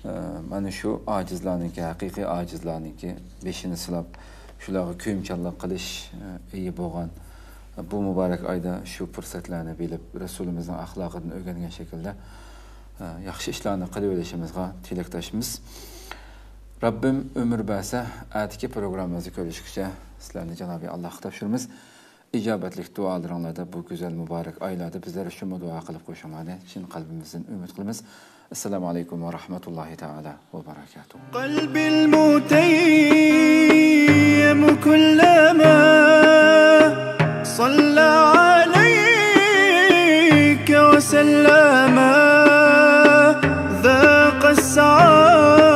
ئە، مانا شۇ ئاجىزلارنىڭكى، ھەقىقىي ئاجىزلارنىڭكى بېشىنى سىلاپ، شۇلارغا كۆيۈمچانلىق قىلىش، ئە، ئېيى بولغان بۇ مۇبارەك ئايدا شۇ پۇرسەتلەرنى بىلىپ، رەسۇلىمىزنىڭ ئەخلاقىدىن ئۆگەنگەن شەكىلدە، ئە، ياخشى ئىشلارنى قىلىۋېلىشىمىزغا تىلەكداشمىز. رەببىم ئۆمۈر بەرسە، ئەتىكى پروگراممىمىزدا كۆرۈشكىچە سىلەرنى جانابى ئاللاھقا تاپشۇرىمىز. ئىجابەتلىك دۇئالىرىڭلاردا بۇ گۈزەل مۇبارەك ئايلاردا بىزلەر ئۈچۈنمۇ دۇئا قىلىپ قويۇشۇڭلارنى چىن قەلبىمىزدىن ئۈمىد قىلىمىز. السلام عليكم ورحمة الله تعالى وبركاته. قلبي المتيم كلما صلى عليك وسلم ذاق السعادة.